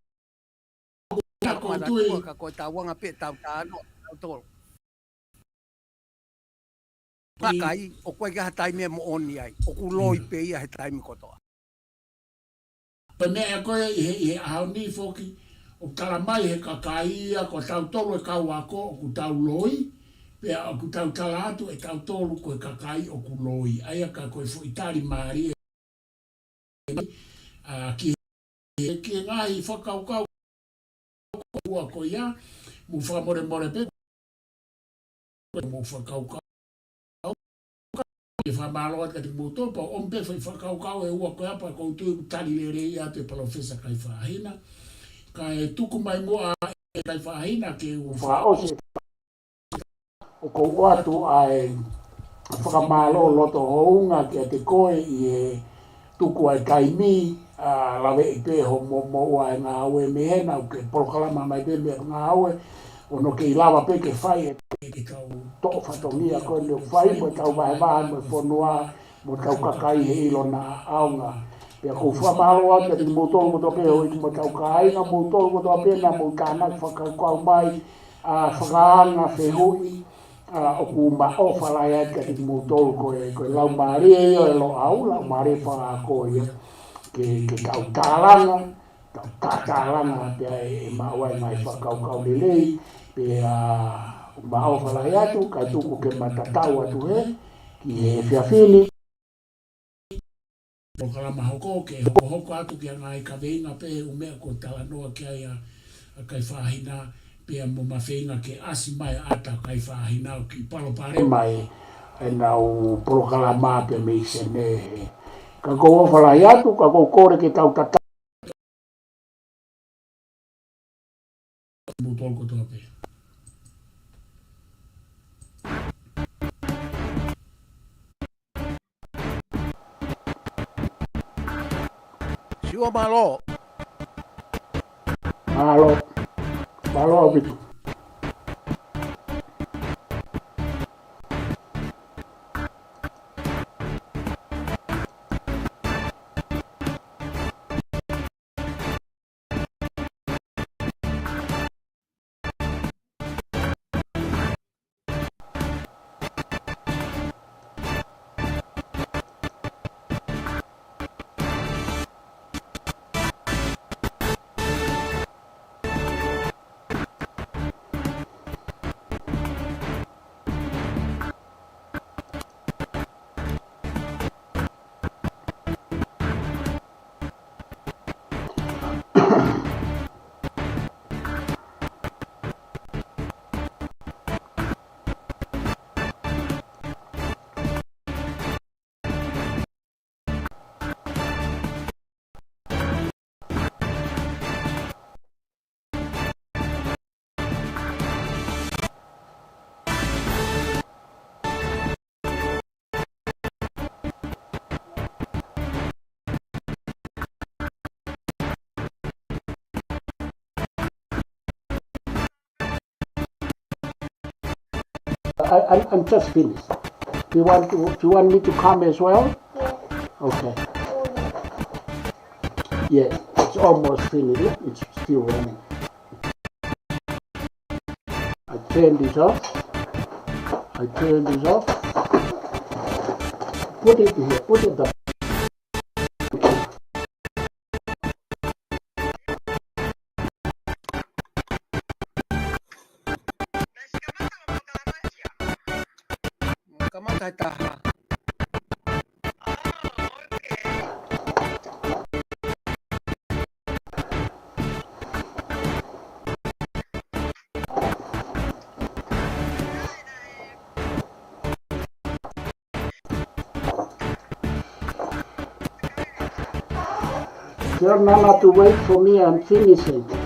ko e tau tui. Ka ko e tau anga pē tau tano, tau tolo. Kakai, ʻoku ʻikai ke ʻi ai ha taimi ʻe moʻoni ai. ʻOku loi pē ia he taimi kotoa. Pea meʻa ko ē ʻi he, ʻi he ʻaho ni foki, ʻoku tala mai he kakai ia, ko tautolu e kau ako, ʻoku tau loi, pea ʻoku tau tala atu ʻe tautolu ko e kakai ʻoku loi. ʻA ia ka ko e foʻi tali mālie ʻa, ki he, ki he ngaahi fakakaukau ʻe ua ko ia, mou fakamolemole pē, mou fakakaukau. ʻE fakamālō atu kiate kimoutolu, pea ʻomi pē foʻi fakakaukau ʻe ua ko ia pea ʻoku ou tui ʻoku tali lelei atu ʻe Palōfesa Kaifahina. Kae tuku mai muʻa ʻe kai faʻahina ke u fakaʻosi. ʻOku ou ʻoatu ʻa e fakamālō loto houngaʻia kiate koe ʻi he tuku ʻa e taimi, ʻa, laveʻi pē hoʻo mo, mo ua e ngāue mei hena, ʻoku ke polokalama mai pē meʻa ngāue, ʻo ʻoua ke lava pē ke fai e, ke kau toʻo fatongia ko eni ʻoku fai mo e kau vahevahe mo e fonua, mo e kau kakai he ʻilo ʻa e ʻaonga. Pea ʻoku ou fakamālō atu kiate kimoutolu kotoa pē houʻeiki mo e kau kāinga, moutolu kotoa pē naʻa mou tānaki fakakaukau mai, ʻa, fakaanga fehuʻi, ʻa, ʻoku ma ʻofa lahi atu kiate kimoutolu ko e, ko e laumālie ia ʻo e Loʻau, laumālie fakaako ia, ke, ke tau tālanga, tau tātālanga pea ʻe, ʻe maʻu ai e ngaahi fakakaukau lelei, pea ʻoku ma ʻofa lahi atu, kae tuku ke ma tatau atu hē, ki he efiafi ni. Polokalama hoko, ke hokohoko atu ki he ngaahi kaveinga pē ʻū meʻa kuo talanoa ki ai ʻa, ʻa kai faʻahina, pea mo ma feinga ke ʻasi mai ʻa e ʻata kai faʻahina ʻo kiʻi palopalema ʻi heʻenau polokalama pē mei Senē. Ka ʻoku ou ʻofa lahi atu, ka ʻoku ou kole ke tau tatau. Moutolu kotoa pē. Siua, mālō. Mālō. Mālō ʻaupito. I, I'm, I'm just finished. Do you want to, do you want me to come as well? Yeah. Okay. Yeah, it's almost finished. It's still running. I turn this off. I turn this off. Put it here. Put it down. Kamata he taha. Tell Nana to wait for me, I'm finishing.